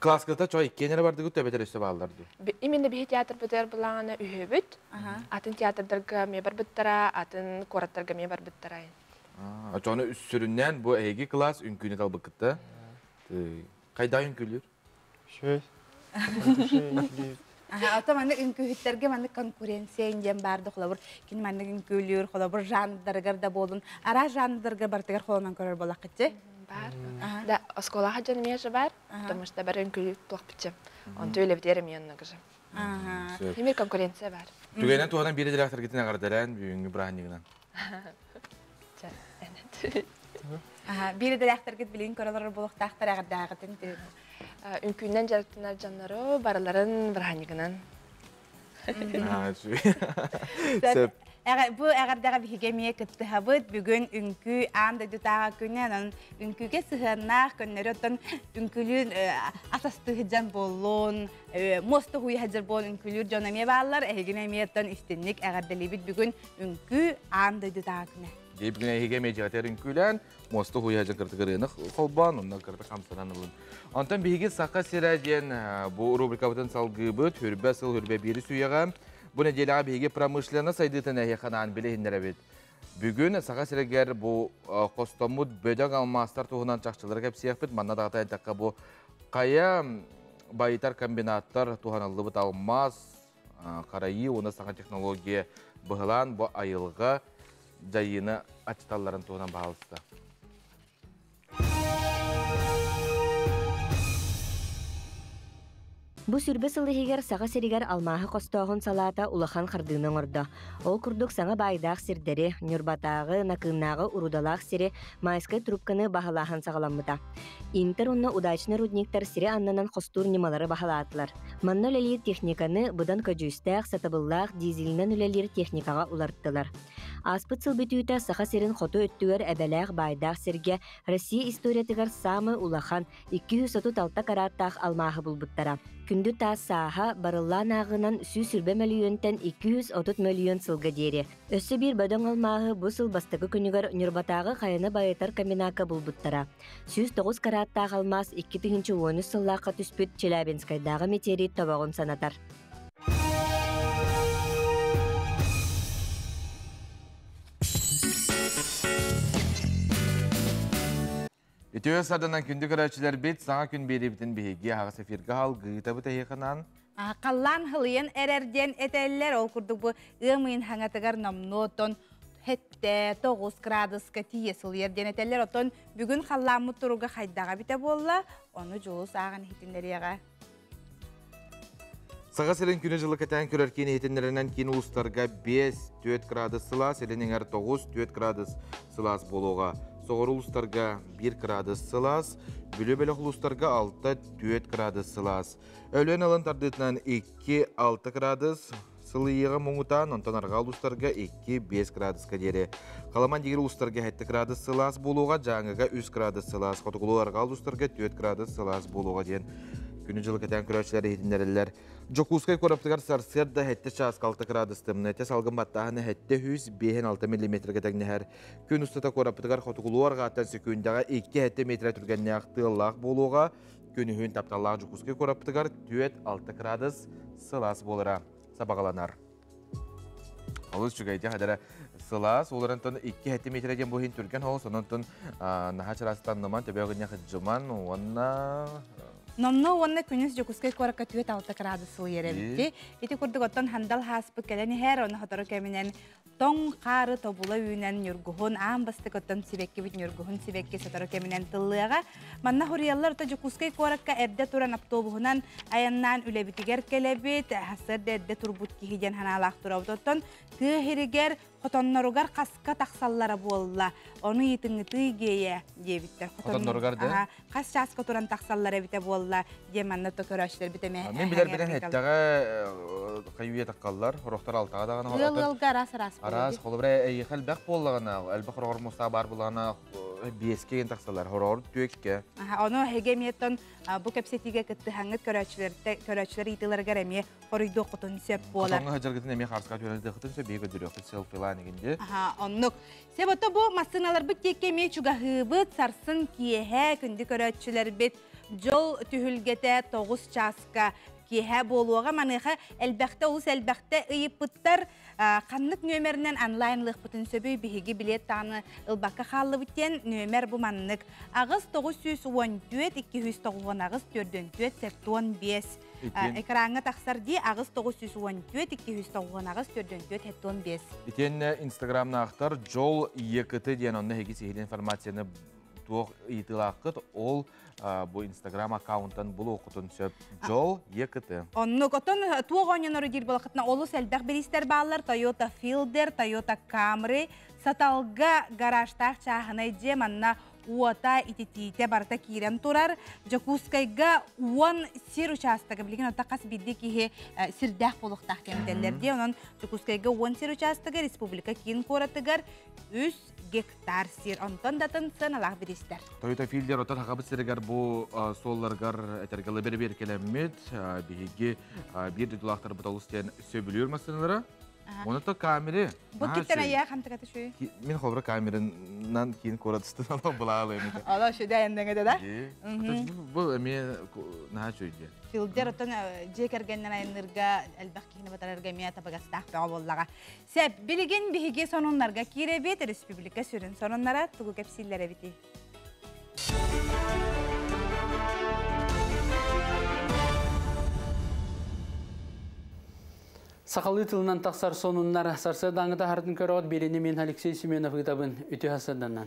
Speaker 2: Класската чой иккиэн эрэ бардыгыт эбэтэр өссө бааллар дуу?
Speaker 17: Именно биһи театрбытыгар былаана үһүбүт. Атын театрдарга эмиэ барбыттара, атын куораттарга эмиэ барбыттара.
Speaker 2: Очону сүрүннээн бу эһиги класс үҥкүүнү талбыккытта. Хайдах үҥкүүлүүр?
Speaker 18: Үчүгэй.
Speaker 1: Ото маннык үҥкүүһүттэргэ маннык конкуренция диэн баар да холобур кини маннык үҥкүүлүүр холобур жанрдарыгар да буолун араас жанрдарга барытыгар холонон көрөр буолаххытчы
Speaker 17: бар да оскуолаҕа дьон эмиэ же бар потому что бары үҥкүүлүүр туохпутчу онту үлэбитигэр эмиэ оннук же эмиэ конкуренция бар
Speaker 2: Түгэнэн туһанан биир директоргытын эҕэрдэлээн бүгүҥҥү бырааһынньыгынан.
Speaker 1: Биир идэлээхтэргит билигин көрө олорор буолуохтаахтар эҕэрдээҕитин
Speaker 17: Үҥкүүнэн дьарыктанар дьоннору барыларын бырааһынньыгынан.
Speaker 2: Сөп.
Speaker 1: Бу эҕэрдэҕэ биһиги эмиэ кыттыһабыт. Бүгүн үҥкүү аан дойдутааҕы күнэ, онон үҥкүүгэ сыһыаннаах көннөрү оттон үҥкүүлүүн ас астыыһыдьан буоллун, муоста хуйаһыдьар буолун үҥкүүлүүр дьон эмиэ бааллар. Эһигини эмиэ оттон истинник эҕэрдэлиибит бүгүн үҥкүү аан дойдутааҕы күнэ.
Speaker 2: Дии бүгүн эһиги эмиэ дьиэтэр үҥкүүлээн, муоста хуйаһыдьан кыртык ырыаны холбоон, онно кыртык хамсанан ылын. Онтон биһиги Саха сирэ диэн бу рубрикабытын салгыыбыт, хүрбэ сыл хүрбэ биири сүүйэҕэ. Бу нэдиэлэҕэ биһиги промышленность сайдыытын эһиэхэ билиһиннэрэбит. Бүгүн Саха сиригэр бу хостоммут бөдөҥ алмаастар туһунан чахчылары кэпсиэхпит. Манна даҕата эттэххэ бу хайа байытар комбинаттар туһаныллыбыт алмаас, харайыы уонна саҥа технология быһылаан бу айылҕа дьайыыны аччаталларын туһунан баһаалыста.
Speaker 19: Бу сүрбэ сыл иһигэр Саха сиригэр алмааһы хостооһун салаата улахан хардыыны оҥордо. Ол курдук саҥа баайдаах сирдэри, Ньурбатааҕы, Накыыннааҕы урудалаах сири, Майскай трубканы баһылааһын саҕаламмыта. Интер уонна Удачный рудниктар сири аннынан хостуур ньымалары баһылаатылар. Манна үлэлиир техниканы быдан көдьүүстээх, сатабыллаах дизелинэн үлэлиир техникаҕа уларыттылар. Ааспыт сыл бүтүүтэ Саха сирин хоту өттүгэр эбэлээх баайдаах сиргэ Россия историятыгар саамай улахан 236 карааттаах алмааһы булбуттара. Күндү таас сааһа барыллаан ааҕынан 120 мөлүйүөнтэн 230 мөлүйүөн сылга диэри. Өссө биир бөдөҥ алмааһы бу сыл бастакы күнүгэр Ньурбатааҕы хайаны байытар комбинакка булбуттара. 109 карааттаах алмаас 2013 сыллаахха түспүт Челябинскайдааҕы метеорит тобоҕун санатар.
Speaker 2: Үтүө сарданан күндү көрөөччүлэрбит саҥа күн биэриибитин биһиги аһаҕас эфиргэ халгыытабыт эһиэхэнан.
Speaker 1: Халлаан хылыйан эрэр диэн этэллэр. Ол курдук бу ыам ыйын хаҥатыгар номнуотон хетте 9 градуска тиийэ сылыйар диэн этэллэр. Оттон бүгүн халлааммыт туруга хайдаҕа битэ буолла, ону Дьулус ааҕан иһитиннэриэҕэ.
Speaker 2: Саха сирин күнү-дьылы кэтээн көрөр киин иһитиннэринэн киин улуустарга 5-4 градус сылаас, илин эҥэр 9-4 градус сылаас буолуоҕа. Соҕуруу улуустарга 1 градус сылаас, Бүлүү бөлөх улуустарга 6-4 градус сылаас. Өлүөн ылын тардыытынан 2-6 градус сылыйыаҕа муҥутаан, онтон арҕаа улуустарга 2-5 градуска диэри. Халаман дигир улуустарга 7 градус сылаас буолуоҕа, Дьааҥыга 3 градус сылаас, хотугулуу арҕаа улуустарга 4 градус сылаас буолуоҕа диэн күнү-дьылы кэтээн көрөөччүлэр иһитиннэрэллэр. Дьокуускай куорапытыгар сарсыарда 7 чааска 6 градус тымныыта, салгын баттааһына 756 миллиметргэ тэҥнэһэр. Күн устата куорапытыгар хотугулуу арҕааттан сөкүүндэҕэ 2-7 метрэ түргэннээх тыаллаах буолуоҕа. Күнүһүн тапталлаах Дьокуускай куорапытыгар 4-6 градус сылаас буолара сабаҕаланар. Олус үчүгэйдик хадара сылаас, олорантон 2-7 метрэ диэн бу иһин түргэн хоҕус, ононтон наһаа чарастанныман, төбө хыдьыман уонна
Speaker 1: Номно уонна күнүс Дьокуускай куоракка 4-6 градус сылыйар эбитти. Ити курдук оттон хандал хааспыт кэлэн иһэр, оны хотору кэминэн тоҥ хаары тобула үүнэн ньургуһун аан бастык оттон сибэккибит ньургуһун сибэкки сотору кэминэн тыллыаҕа. Манна хуруйаллар ото Дьокуускай куоракка эрдэ туран автобуһунан айаннаан үлэбитигэр кэлэбит, сарсыарда эрдэ турбут киһи диэн ханаалаах турабыт. Оттон тыа иһигэр хотонноругар хаска тахсаллара буолла. Ону ыйытыҥҥытыы гиэйэ диэбиттэр.
Speaker 2: Хотонноругар да?
Speaker 1: Хас чааска туран тахсаллара эбитэ буолла диэн манна то көрөөччүлэр битэмэ.
Speaker 2: Мин билэр билэн эттэҕэ хайуя таккаллар, хорохтор алтаҕа даҕаны.
Speaker 1: Ыал ыалга араас араас.
Speaker 2: Араас холобура эйиэхэ элбэх буоллаҕына, элбэх хороҕор муостаах баар буоллаҕына биэскэ ген тахсаллар, хороҕор түөккэ.
Speaker 1: Ону эһиги эмиэ бу кэпсэтиигэ кыттыһаҥҥыт көрөөччүлэр ыйытыыларыгар эмиэ хоруйдуоххутун сөп буолар.
Speaker 2: Хотоҥҥо сылдьаргытын эмиэ хаарска түһэрдиэххитин сөп, биһиги көрдөрүөхпүт селфилаан игинди.
Speaker 1: Оннук. Себото бу массыыналарбыт диэки эмиэ чугаһыыбыт, сарсын киэһэ күндү көрөөччүлэрбит дьол түһүлгэтэ 9 чааска киэһэ буолуоҕа. Маныаха элбэхтэ олус элбэхтэ ыйыппыттар. Ханнык нүөмэринэн онлайн ылыахпытын сөбүй биһиги билет тааны ылбакка хааллыбыт диэн нүөмэр бу маннык. Аҕыс 914 298 44 75 экраҥҥа тахсар дии аҕыс 914 298 44 75.
Speaker 2: Итиэннэ инстаграмнаахтар Жол ЕКТ диэн онно эһиги сиһилии информацияны туох ыйытыылааххыт ол бу инстаграм аккаунтан булуоххутун сөп. Жол ЕКТ.
Speaker 1: Оннук отон туох оонньонору диир буолаххытына олус элбэх бириистэр бааллар Toyota Fielder, Toyota Camry, Саталга гаражтаах чааһынай дьиэ манна уота, ититиитэ барыта киирэн турар. Дьокуускайга 10 сир учаастага, билигин ота хас биирдии киһи сирдээх буолуохтаах кэмтэллэр дии. Онон Дьокуускайга 10 сир учаастага, республика киин куоратыгар 3 гектар сир. Онтон датын сыаналаах биристэр.
Speaker 2: Toyota Fielder отон хахабыт сиригэр бу суолларыгар этэргэлы бэрэбиэркэлэммит биһиги биир дойдулаахтарбыт олус диэн сөбүлүүр массыыналара. Оны то камеры.
Speaker 1: Бу киттен ая хамтыката шуй.
Speaker 2: Мин холбура камерынан киин куоратыстын ала булаалы эмите.
Speaker 1: Ала шүдэ эндеңе да?
Speaker 2: Бу эме наha чөйдө.
Speaker 1: Филдер отон же кергеннен айыннырга элбэх кихини батарарга эмиэ табыгастаах бөҕө буоллаҕа. Сеп, билигин биһиги сонуннарга киирэбит, республика сүрүн сонуннара тугу кэпсииллэр эбити?
Speaker 3: Сахалыы тылынан тахсар сонуннар сарсыардааҥы таһаартын көрөҕүт биэриини мин Алексей Семенов ыытабын үтүө сарсыарданнан.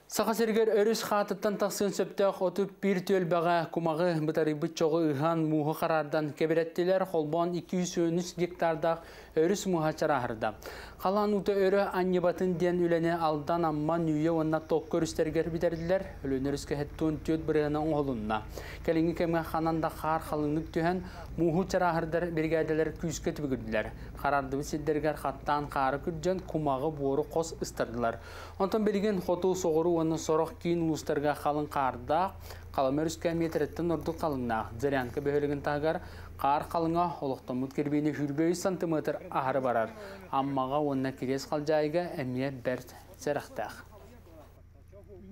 Speaker 3: Саха сиригэр өрүс хаатыттан тахсыан сөптөөх 31 түөлбэҕэ кумаҕы бытарыйбыт чоҕу ыһан мууһу хараардан кэбирэттилэр, холбоон 213 гектардаах өрүс мууһа чарааһырда. Халаан уута өрө анньыбатын диэн үлэни Алдан, Амма, Нүүйэ уонна Токко өрүстэригэр бүтэрдилэр. Өлүөнэ өрүскэ 74 бырыһыана оҥоһулунна. Кэлиҥҥи кэмҥэ ханан да хаар халыҥнык түһэн, мууһу чарааһырдар биригээдэлэр күүскэ түбүгүрдүлэр. Хараардыбыт сирдэригэр хаттаан хаары күрдьэн, кумаҕы, буору хос ыстардылар. Онтон билигин хоту, соҕуруу уонна сорох киин улуустарга халыҥ хаардаах, Халыма өрүскэ миэтэрэттэн ордук халыҥнаах. Зырянка бөһүөлэгин таһыгар хаар халыҥа олохтоммут кирбиини 23 сантиметр аһары барар. Аммаҕа уонна Кириэс Халдьаайыга эмиэ бэрт сэрэхтээх.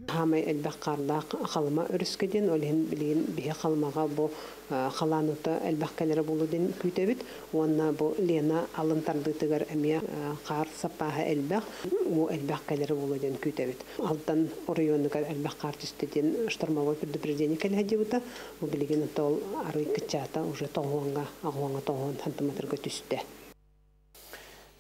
Speaker 4: Хаамай элбэх хаардаах Халыма өрүскэ диэн, ол иһин билигин биһи Халымаҕа бу халаан уута элбэх кэлэрэ буолуо диэн күүтэбит. Уонна бу Лена алын тардыытыгар эмиэ хаар саппааһа элбэх, уу элбэх кэлэрэ буолуо диэн күүтэбит. Алдан оройуонугар элбэх хаар түстэ диэн штормовой предупреждение кэлэ сылдьыбыта. Бу билигин ол арый кыччаата уже тоҕуоҥҥа, аҕуоҥҥа тоҕуон сантиметрга түстэ.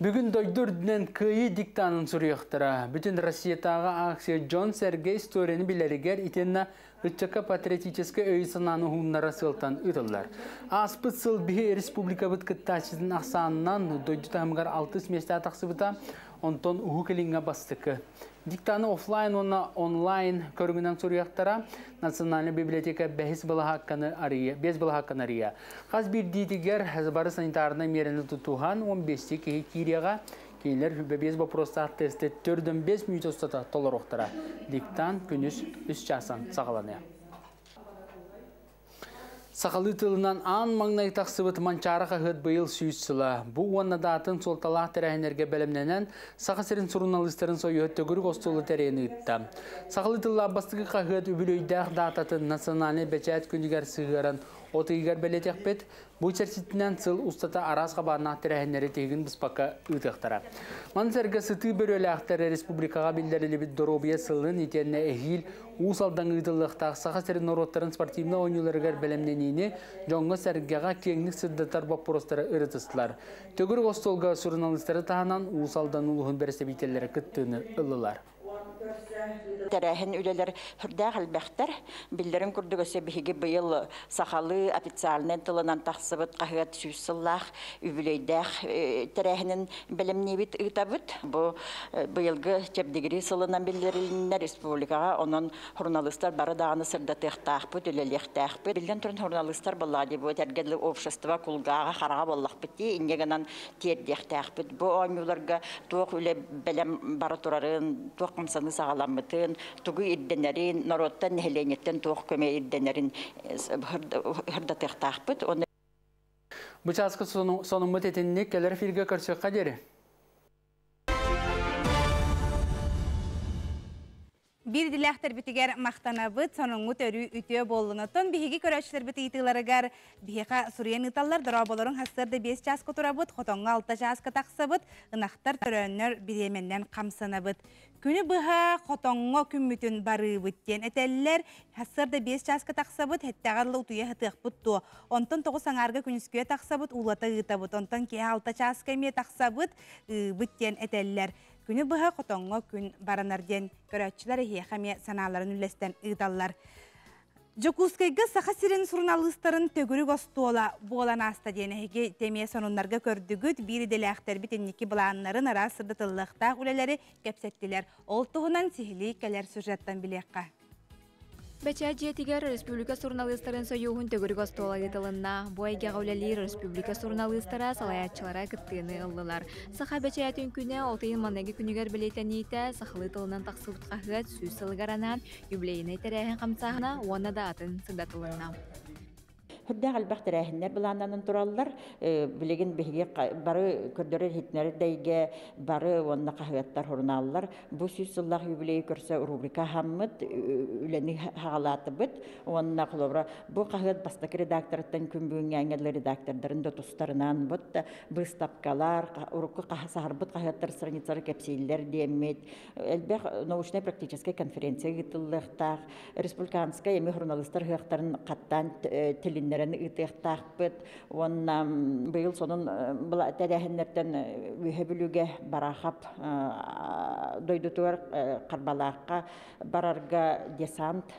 Speaker 3: Бүгүн дойду үрдүнэн Кыайыы диктанын суруйуохтара. Бүтүн Россиятааҕы акция дьон-сэргэ историяны билэригэр итиэннэ ыччакка патриотическай өйү-санааны уһуннара сыалтан ыытыллар. Ааспыт сыл биһи республикабыт кыттааччытын ахсаанынан дойду таһымыгар алтыс миэстэ тахсыбыта, онтон Уһук Илиҥҥэ бастакы. Диктаны офлайн уонна онлайн көрүҥүнэн суруйахтара Национальная библиотека бэһис былаһаакканы арыйа, бэс былаһаакканы арыйа. Хас биирдиитигэр бары санитарнай миэрэни тутуһан 15 киһи киириэҕэ. Кинилэр 25 боппуруостаах тесты 4-5 мүнүүтэ устата толоруохтара. Диктант күнүс 3 чаастан саҕаланыа. Сахалыы тылынан аан маҥнай тахсыбыт Манчаары хаһыат быйыл сүүс сыла. Бу уонна да атын суолталаах тэрээһиннэргэ бэлэмнэнэн, Саха сирин суруналыыстарын сойуһа төгүрүк остуолу тэрийэн ыытта. Сахалыы тыллаах бастакы хаһыат үбүлүөйдээх даататын национальнай бэчээт күнүгэр сыһыаран от ыйыгар бэлиэтиэхпит. Бу чэрчитинэн сыл устата араас хабааннаах тэрээһиннэри тиһигин быспакка ыытыахтара. Маны сэргэ сытыы бөрүөлээхтэр республикаҕа биллэриллибит доруобуйа сылын итиэннэ эһиил Уус Алдаҥ ыытыллыахтаах Саха сирин норуоттарын спортивнай оонньууларыгар бэлэмнэниини дьоҥҥо-сэргэҕэ киэҥник сырдатар боппуруостары ырытыстылар. Төгүрүк остуолга суруналыыстары таһынан Уус Алдан улууһун бэрэстэбиитэллэрэ кыттыыны ыллылар.
Speaker 5: Тэрээһин үлэлэр сүрдээх элбэхтэр. Биллэрин курдук өссө биһиги быйыл сахалыы официальнай тылынан тахсыбыт хаһыат сүүс сыллаах үбүлүөйдээх тэрээһинин бэлэмниибит, ыытабыт. Бу быйылгы чэбдигирии сылынан биллэрилиннэ республикаҕа, онон журналистар бары даҕаны сырдатыахтаахпыт, үлэлиэхтээхпит. Биллэн туран, журналистар буоллаҕа дии, бу этэргэ общество кулгааҕа, хараҕа буоллахпыт дии, инньэ гынан тиэрдиэхтээхпит. Бу оонньууларга туох үлэ бэлэм бара турарын, туох хамсаныы саҕаламмытын, тугу ирдэнэрин, норуоттан, нэһилиэнньэттэн туох көмө ирдэнэрин сырдатыахтаахпыт.
Speaker 3: Бу чааска сонуммут итинник кэлэр эфиргэ көрсүөххэ диэри.
Speaker 1: Биир идэлээхтэрбитигэр махтанабыт, сонуҥҥут өрүү үтүө буоллун. Оттон биһиги көрөөччүлэрбит ыйытыыларыгар биһиэхэ суруйан ыыталлар. Дорооболоруҥ сарсыарда 5 чааска турабыт, хотоҥҥо 6 чааска тахсабыт, ынахтар төрөөннөр бириэмэннэн хамсанабыт. Күнү быһа хотоҥҥо күммүтүн барыыбыт диэн этэллэр. Сарсыарда 5 чааска тахсабыт, һэттэҕэр ыла утуйа сытыахпыт дуо? Онтон 9 аҥаарга күнүскүө тахсабыт, уулата ыытабыт. Онтон киэһэ 6 чааска эмиэ тахсабыт, ыыбыт диэн этэллэр. Күнү быһа хотоҥҥо күн баранар диэн көрөөччүлэр эһиэхэ эмиэ санааларын үллэстэн ыыталлар. Дьокуускайга Саха сирин суруналыыстарын төгүрүк остуола буолан ааста диэн эһиги эмиэ сонуннарга көрдүгүт. Биир идэлээхтэрбит инники былааннарын араас сырдатыллыахтаах үлэлэри кэпсэттилэр. Ол туһунан сиһилии кэлэр сюжеттан билиэххэ.
Speaker 20: Бэчээт дьиэтигэр республика суруналыыстарын сойууһун төгүрүк остуола ыытылынна. Бу эйгэҕэ үлэлиир республика суруналыыстара, салайааччылара кыттыыны ыллылар. Саха бэчээтин күнэ от ыйын маҥнайгы күнүгэр бэлиэтэниитэ сахалыы тылынан тахсыбыт хаһыат 100 сылыгар анаан юбилейнай тэрээһин хамсааһына уонна да атын сырдатылынна.
Speaker 5: Хүрдээх элбэх тэрээһиннэр былааннанан тураллар. Билигин биһиги бары көрдөрөр иһитиннэрэр дэйгэ бары уонна хаһыаттар, сурунааллар бу 100 сыллаах юбилейы көрсө рубрика аһаммыт, үлэни хаҕалаатыбыт. Уонна холобура бу хаһыат бастакы редакторыттан күн бүгүҥҥэ редактордарын да тустарынан бут быыстапкалар, урукку саһарбыт хаһыаттар страницалары кэпсииллэр диэммит элбэх научнай-практическай конференция ыытыллыахтаах, республиканскай эми журналистар ыһыахтарын хаттаан тилиннэрэн ыытыахтаахпыт уонна быйыл сонун тэрээһиннэртэн Үөһэ Бүлүүгэ Бараахап дойдутугар Харбалаахха барарга десант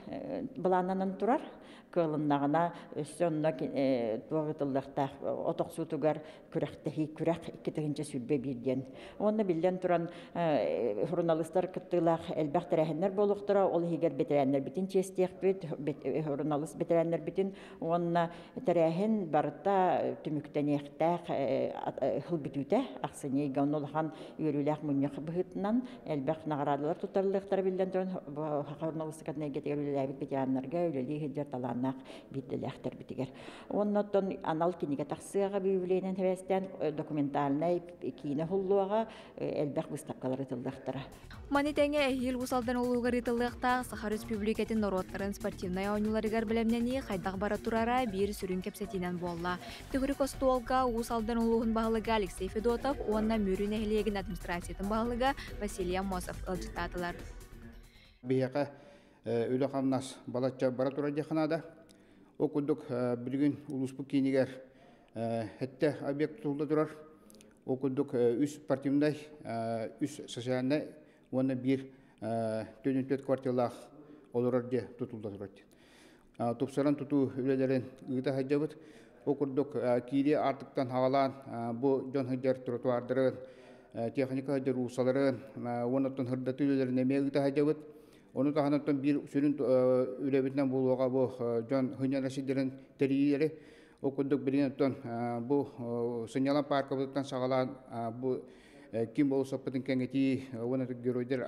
Speaker 5: былааннанан турар. Кыалыннаҕына өссө онно туох ыытыллыахтаах от охсуутугар күрэхтэһии күрэх 2021 диэн. Уонна биллэн туран журналистар кыттыылаах элбэх тэрээһиннэр буолуохтара, ол иһигэр бэтэрээннэрбитин чиэстиэхпит, журналист бэтэрээннэрбитин уонна тэрээһин барыта түмүктэниэхтээх сыл бүтүүтэ ахсынньы ыйга онно улахан үөрүүлээх мунньах быһыытынан элбэх наҕараадалар туттарыллыахтара биллэн туран саха журналистикатын эйгэтигэр үлэлээбит ветераннарга үлэлии сылдьар талааннаах биирдэлээхтэрбитигэр. Уонна оттон анал кинигэ тахсыаҕа бүүбүлэйинэн сибээстээн документальнай киинэ уһуллуоҕа, элбэх выставкалар ыытыллыахтара.
Speaker 20: Маны тэҥэ эһиил Уус Алдан улууһугар ыытыллыахтаах Саха Өрөспүүбүлүкэтин норуоттарын спортивнай оонньууларыгар бэлэмнэнии хайдах бара турара биир сүрүн кэпсэтиинэн буолла. Төгүрүк остуолга Уус Алдан улууһун баһылыга Алексей Федотов уонна Мүрү нэһилиэгин администрациятын баһылыга Василий Аммосов ыалдьыттаатылар.
Speaker 21: Биһиэхэ үлэ-хамнас балачча бара турар диэххэ наада. Ол курдук билигин улууспут киинигэр сэттэ объект тутулла турар. Ол курдук үс спортивнай, үс социальнай уонна биир 44 квартиралаах олорор дьиэ тутулла турар. Тупсаран тутуу үлэлэрин ыыта сылдьабыт. Ол курдук киирии аартыктан хаҕалаан бу дьон сылдьар тротуардарын, техника сылдьар уулуссаларын уонна оттон сырдатыы үлэлэрин эмиэ ыыта сылдьабыт. Ону таһынан биир сүрүн үлэбитинэн буолуоҕа бу дьон сынньанар сирдэрин тэрийиилэри. Ол курдук билигин оттон бу сынньалаҥ пааркабытыттан саҕалаан бу ким болусаппытын кэҥэтии уонна геройдар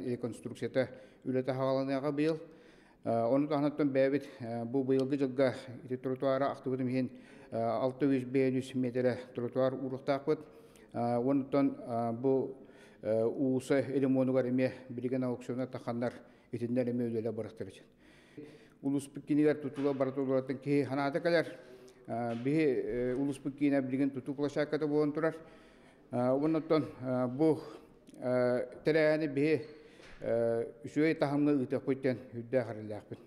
Speaker 21: реконструкцията үлэтэ саҕаланыаҕа быйыл. Ону таһынан бэйэбит бу быйылгы дьылга ити тротуара ахтыбытым иһин 653 миэтэрэ тротуар ууруохтаахпыт. Онтон бу ууса ремонугар эмиэ билигин аукциона таханнар итиннэр эмиэ үлэлэ барахтар. Улууспут кинигэр тутула бара турарыттан киһи ханаата кэлэр. Биһи улууспут киинэ билигин тутуу площадката буолан турар. Оннуттан бу тэрээһини биһи үчүгэй таһымҥа ыытыахпыт диэн үрдээх эрэллээхпит.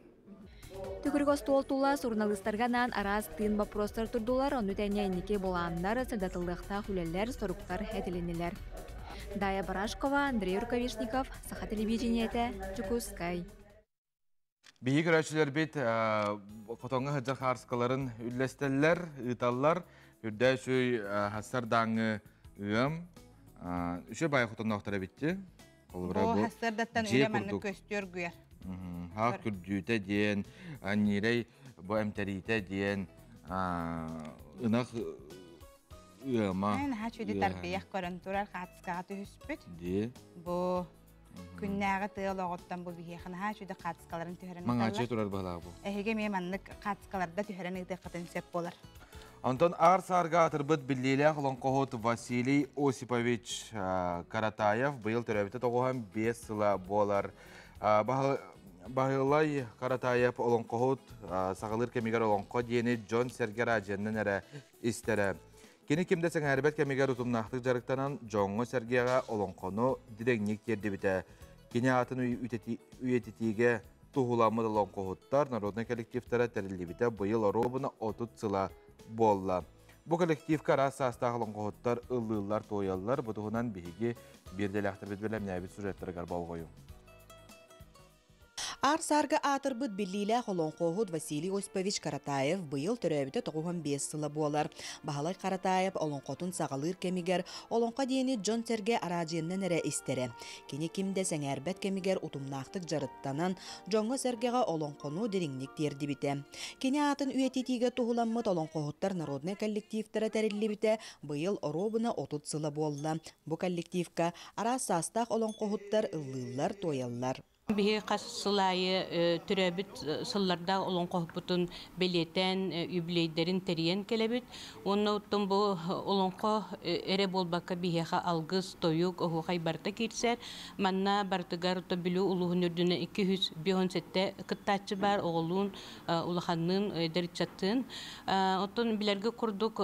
Speaker 20: Төгүрүк остуол тула суруналыыстарга анаан араас тыын боппуруостар турдулар, ону тэҥэ инники былааннар, сырдатыллыахтаах үлэлэр, соруктар этилиннилэр. Дая Барашкова, Андрей Рукавишников, Саха телевидениетэ, Дьокуускай.
Speaker 2: Биһиги көрөөччүлэрбит хотоҥҥо сылдьар хаарыскаларын үллэстэллэр, ыыталлар. Үрдээ үчүй хассардааҥҥы ыам. Үчүгэй баайы хотонноохтор эбитти.
Speaker 1: Бу хассардаттан үлэ маннык көстүөр гүйэр.
Speaker 2: Хаах күрдүүтэ диэн, ньирэй бу эмтэриитэ диэн, ынах ыама.
Speaker 1: Наһаа чүдү тарбыйах көрөн турар хаатыскаҕа түһүспүт.
Speaker 2: Ди.
Speaker 1: Бу күннээҕи тыал оҕоттон бу биһиэхэ наһаа үчүгэй хаатыскаларын түһэрэн
Speaker 2: Маҥааччы турар быһалаах бу.
Speaker 1: Эһиги эмиэ маннык хаатыскаларда түһэрэн ыытыаххытын сөп буолар.
Speaker 2: Онтон аар-саарга атырбыт биллиилээх олоҥхоһут Василий Осипович Каратаев быйыл төрөөбүтэ 95 сыла буолар. Баһылай Каратаев олоҥхоһут саҕалыыр кэмигэр олоҥхо диэни дьон-сэргэ радионан эрэ истэрэ. Кини ким да сэҥээрбэт кэмигэр утумнаахтык дьарыктанан, дьоҥҥо-сэргэҕэ олоҥхону дириҥник тиэрдибитэ. Кини аатын үйэтитиигэ туһуламмыт олоҥхоһуттар народнай коллективтара тэриллибитэ быйыл оруобуна 30 сыла буолла. Бу коллективка араас саастаах олоҥхоһуттар ыллыыллар, туойаллар. Бу туһунан биһиги биирдэлээхтэрбит бэлэмнээбит сюжеттарыгар болҕойуҥ.
Speaker 6: Аар саарга аатырбыт биллиилээх олоҥхоһут Василий Осипович Каратаев быйыл төрөөбүтэ 95 сыла буолар. Баһылай Каратаев олоҥхотун саҕалыыр кэмигэр олоҥхо диэни дьон-сэргэ араадьыйаннан эрэ истэрэ. Кини ким да сэҥээрбэт кэмигэр утумнаахтык дьарыктанан, дьоҥҥо-сэргэҕэ олоҥхону дириҥник тиэрдибитэ. Кини аатын үйэтитиигэ туһуламмыт олоҥхоһуттар народнай коллективтара тэриллибитэ быйыл оруобуна 30 сыла буолла. Бу коллективка араас саастаах олоҥхоһуттар ыллыыллар-туойаллар.
Speaker 22: Биһи хас сыл аайы төрөөбүт сыллардаах олоҥхоһуппутун бэлиэтээн юбилейдэрин тэрийэн кэлэбит. Уонна оттон бу олоҥхо эрэ буолбакка биһиэхэ алгыс, тойук, оһуохай барыта киирсэр. Манна барытыгар Бүлүү улууһун үрдүнэн 257 кыттааччы баар, оҕолуун, улаханныын, эдэр ыччаттыын. Оттон билэргэ курдук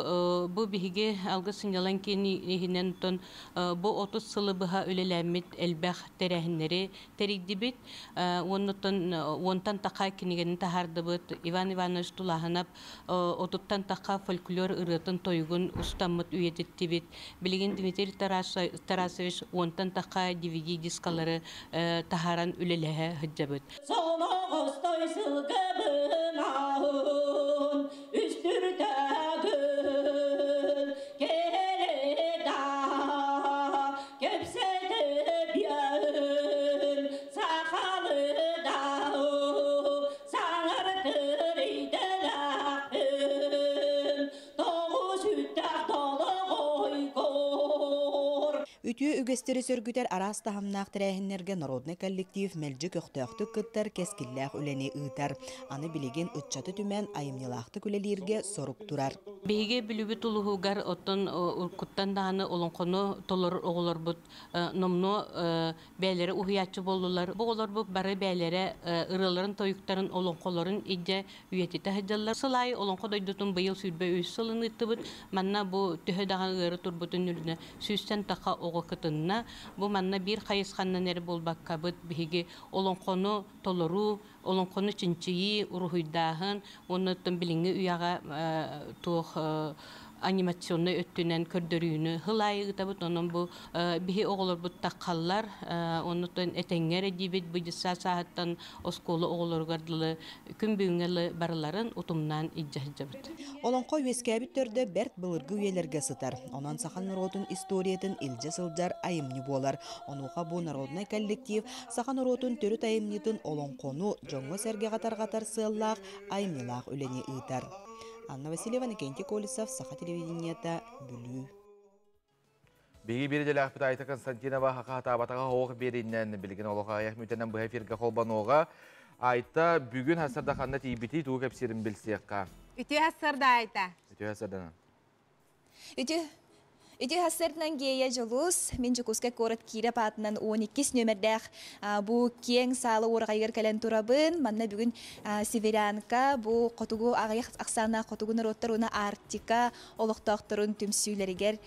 Speaker 22: бу биһиги алгыс сынньалаҥ киин иһинэн оттон бу 30 сылы быһа үлэлээммит элбэх тэрээһиннэри тэрийдибит. Уоннуттан уонтан таха кинигэни таһаардыбыт. Иван Иванович Тулааһынап отуттан таха фольклор ырыатын тойугун устаммыт үйэтиттибит. Билигин Дмитрий Тарасович уонтан таха DVD дискалары таһааран үлэлэһэ сылдьабыт.
Speaker 23: Соноҕостой сылгыбын аһын үстүртөгүл кэлэ кэпсэтип сахалыда саҥартыр идэлээхпин тоҕус үттээх толоҕойгор.
Speaker 6: Үтүө үгэстэри сөргүтэр араас таһымнаах тэрээһиннэргэ народнай коллектив мэлдьи көхтөөхтүк кыттар, кэскиллээх үлэни ыытар. Аны билигин ыччаты түмэн айымньылаахтык үлэлииргэ сорук турар.
Speaker 22: Биһиги Бүлүүбүт улууһугар оттон уруккуттан даҕаны олоҥхону толорор оҕолорбут номнуо бэйэлэрэ уһуйааччы буоллулар. Бу оҕолорбут бары бэйэлэрэ ырыаларын, тойуктарын, олоҥхолорун илдьэ үйэтитэ сылдьаллар. Сыл аайы олоҥхо дойдутун быйыл 23 сылын ыыттыбыт. Манна бу төһө даҕаны ыары турбутун үрдүнэ сүүстэн таха оҕо кытынна. Бу манна биир хайысханнан эрэ буолбаккабыт биһиги олоҥхону толоруу, олоҥхону чинчийии, уруһуйдааһын уонна оттон билиҥҥи үйэҕэ туох анимационнай өттүнэн көрдөрүүнү сыл аайы ыытабыт. Онон бу биһи оҕолорбут таххаллар, оннуттан этэҥҥэ эрэ диибит бу дьыссаат сааһыттан оскуола оҕолоругар дылы күн бүгүҥҥэ барыларын утумнаан илдьэ сылдьабыт.
Speaker 6: Олоҥхо үөскээбит төрдө бэрт былыргы үйэлэргэ сытар. Онон саха норуотун историятын илдьэ сылдьар айымньы буолар. Онуоха бу народнай коллектив саха норуотун төрүт айымньытын олоҥхону дьоҥҥо-сэргэҕэ тарҕатар сыаллаах айымньылаах үлэни ыытар. Анна Васильева, Никентий Колесов, Саха телевидениета, Бүлүү.
Speaker 2: Биһиги биир идэлээхпит Айта Константинова хахаатаабатаҕа оһох биэринэн билигин олох аҕыйах мүтэнэн быһа эфиргэ холбонуоҕа. Айта бүгүн хасарда ханна тиийбитий тугу кэпсиирин билсиэххэ.
Speaker 1: Үтүө хасарда Айта.
Speaker 2: Үтүө хасарданан.
Speaker 24: Үтүө Ити хассыртынан Гея Дьулус, мин Дьокуускай куорат Киирэп аатынан 12 нүөмэрдээх бу киэҥ саала уораҕайыгар кэлэн турабын. Манна бүгүн Северянка бу хотугу аҕыйах ахсааннаах хотугу норуоттар уонна Арктика олохтоохторун түмсүүлэригэр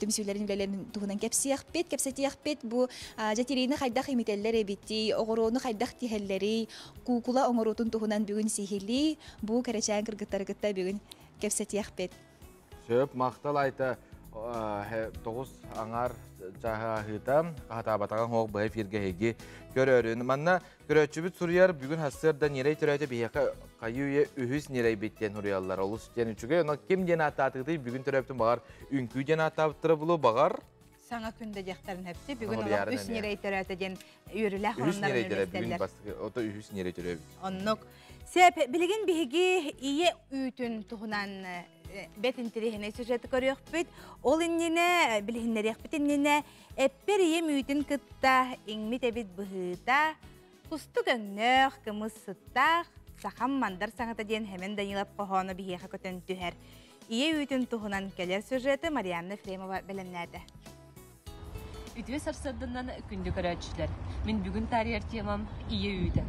Speaker 24: түмсүүлэрин үлэлэрин туһунан кэпсиэхпит, кэпсэтиэхпит. Бу дьэтириини хайдах имитэллэр эбитий, оҕуруону хайдах тиһэллэрий, куукула оҥоруутун туһунан бүгүн сиһилии бу кэрэчээн кыргыттары кытта бүгүн кэпсэтиэхпит.
Speaker 2: Сөп, махтал Айта тоҕус аҥаар чааһыта хаһатаабатаҕын хоох быһа эфиргэ эһиги көрөрүн. Манна көрөөччүбүт суруйар бүгүн хассыарда ньирэй төрөөтө биһиэхэ хайыы үйэ үһүс ньирэйбит диэн суруйаллар. Олус диэн үчүгэй. Онон ким диэн ааттаатыгытый бүгүн төрөөбүтүн баҕар үҥкүү диэн ааттаабыттара булу баҕар
Speaker 1: саҥа күндэ диэхтэрин хэпти. Бүгүн олох үс ньирэй төрөөтө диэн үөрүүлээх
Speaker 2: Үһүс ньирэй төрөө бүгүн бастакы ото үһүс ньирэй төрөөбүт.
Speaker 1: Оннук. Сеп, билигин биһиги ийэ үүтүн туһунан бэт интириэһинэй сюжеты көрүөхпүт. Ол иннинэ, билиһиннэриэхпит иннинэ, эппэр ийэм үүтүн кытта иҥмит эбит быһыыта, кустук өҥнөөх, кымыс сыттаах, сахам мандар саҥата диэн Хэмэн Данилов хоһооно биһиэхэ көтөн түһэр. Ийэ үүтүн туһунан кэлэр сюжеты Марианна Ефремова бэлэмнээтэ.
Speaker 25: Үтүө сарсыарданан күндү көрөөччүлэр! Мин бүгүн таарыйар темам ийэ үүтэ.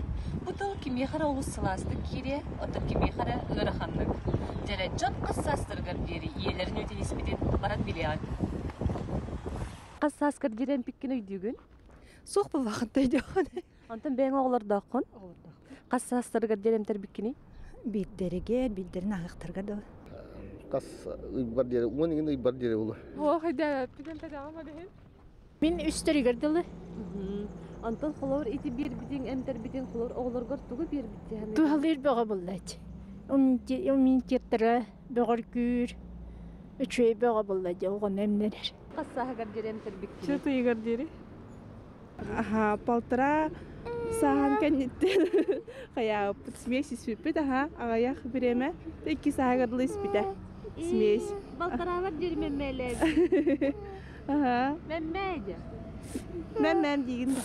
Speaker 25: Бу тыл кимиэхэ эрэ олус сылаастык киириэ, оттон кимиэхэ эрэ ыараханнык. Дьэ, дьон хас саастарыгар диэри ийэлэрин үүтүн испитин баран билиэҕиҥ.
Speaker 26: Хас сааскар диэри эмпиккин өйдүүгүн?
Speaker 25: Суох буолбахын өйдүөххүн.
Speaker 26: Онтон бэйэҥ оҕолордооххун? Хас саастарыгар диэри эмтэрбиккиний?
Speaker 27: Биирдэригэр, биирдэрин аһыахтарга дылы.
Speaker 28: Хас ыйбар диэри, уон игин ыйбар диэри буолуо.
Speaker 14: Ох, өйдөөбөппүт эмпэтэҕим ол иһин.
Speaker 29: Мин үстэригэр дылы.
Speaker 26: Онтон холобур ити биэрбитиҥ, эмтэрбитиҥ холобур оҕолоргор тугу биэрбит
Speaker 7: Туһалыыр бөҕө буллач. Иммунитеттара бөҕөргүүр, үчүгэй бөҕө булла дьэ оҕону эмнэрэр.
Speaker 26: Хас сааһыгар диэри эмтэрбиккиний?
Speaker 8: Чөт ыйыгар диэри. Аха, полтора сааһын кэнниттэн хайаабыппыт смесь испиппит, аха, аҕыйах бириэмэ. Икки сааһыгар дылы испитэ смесь.
Speaker 26: Балтараабар диэри мэммээлээбит.
Speaker 8: Аха.
Speaker 26: Мэммээ дьэ.
Speaker 8: Мэммээм диигин да.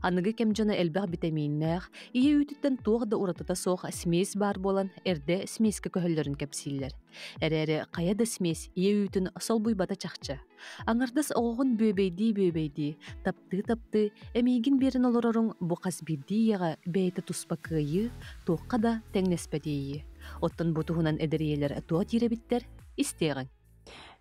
Speaker 25: Аныгы кэм дьоно элбэх битэмииннээх, ийэ үүтүттэн туох да уратыта суох смесь баар буолан эрдэ смеськэ көһөллөрүн кэпсииллэр. Эрээри хайа да смесь ийэ үүтүн солбуйбата чахчы. Аҥардас оҕоҕун бүөбэйдии-бүөбэйдии, таптыы-таптыы эмиийгин биэрэн олороруҥ бу хас биирдии ийэҕэ бэйэтэ туспа кыайыы, туохха да тэҥнэспэт иэйии. Оттон бу туһунан эдэр ийэлэр туох диир эбиттэр, истиэҕиҥ.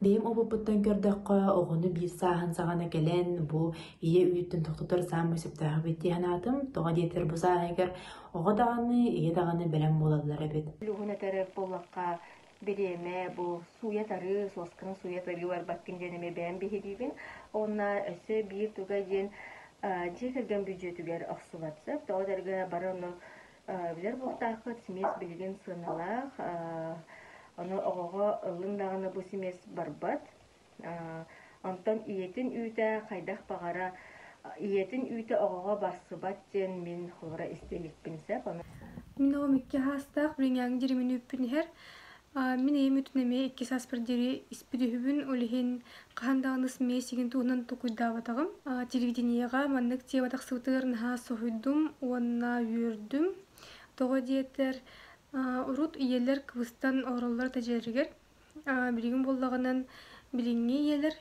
Speaker 9: Бэйэм опыппыттан көрдөххө, оҕону биир сааһын саҕана кэлэн, бу ийэ үүтүн тохтотор саамай сөптөөх эбит дии санаатым. Тоҕо диэтэр бу сааһыгар оҕо даҕаны, ийэ даҕаны бэлэм буолаллар эбит.
Speaker 10: Плюһун этэрэр буоллахха, бириэмэ бу сууйа тарыы, суосканы сууйа тарыы барбаккын диэн эмиэ бэйэм биһириибин. Уонна өссө биир туга диэн дьиэ кэргэн бүддьүөтүгэр охсубат сөп. Тоҕо эргэ бары ону билэр буолтааххыт, смесь билигин сыаналаах. Ону оҕоҕо ыллын даҕаны бу смесь барбат. Онтон ийэтин үүтэ хайдах баҕара ийэтин үүтэ оҕоҕо барсыбат диэн мин холоро истэ иликпин сөп.
Speaker 11: Мин оҕом икки аһаастаах, билиҥҥээҥи диримин үүппүн иһэр. Мин ийэм үүтүн эмиэ икки сааспар диэри испит үһүбүн, ол иһин хаһан даҕаны смесь игин туһунан толкуйдаабатаҕым. Телевидениеҕа маннык тема тахсыбытыгар наһаа соһуйдум уонна үөрдүм. Тоҕо диэтэр, урут ийэлэр кыбыстан олороллор этэ Билигин буоллаҕынан билиҥҥи ийэлэр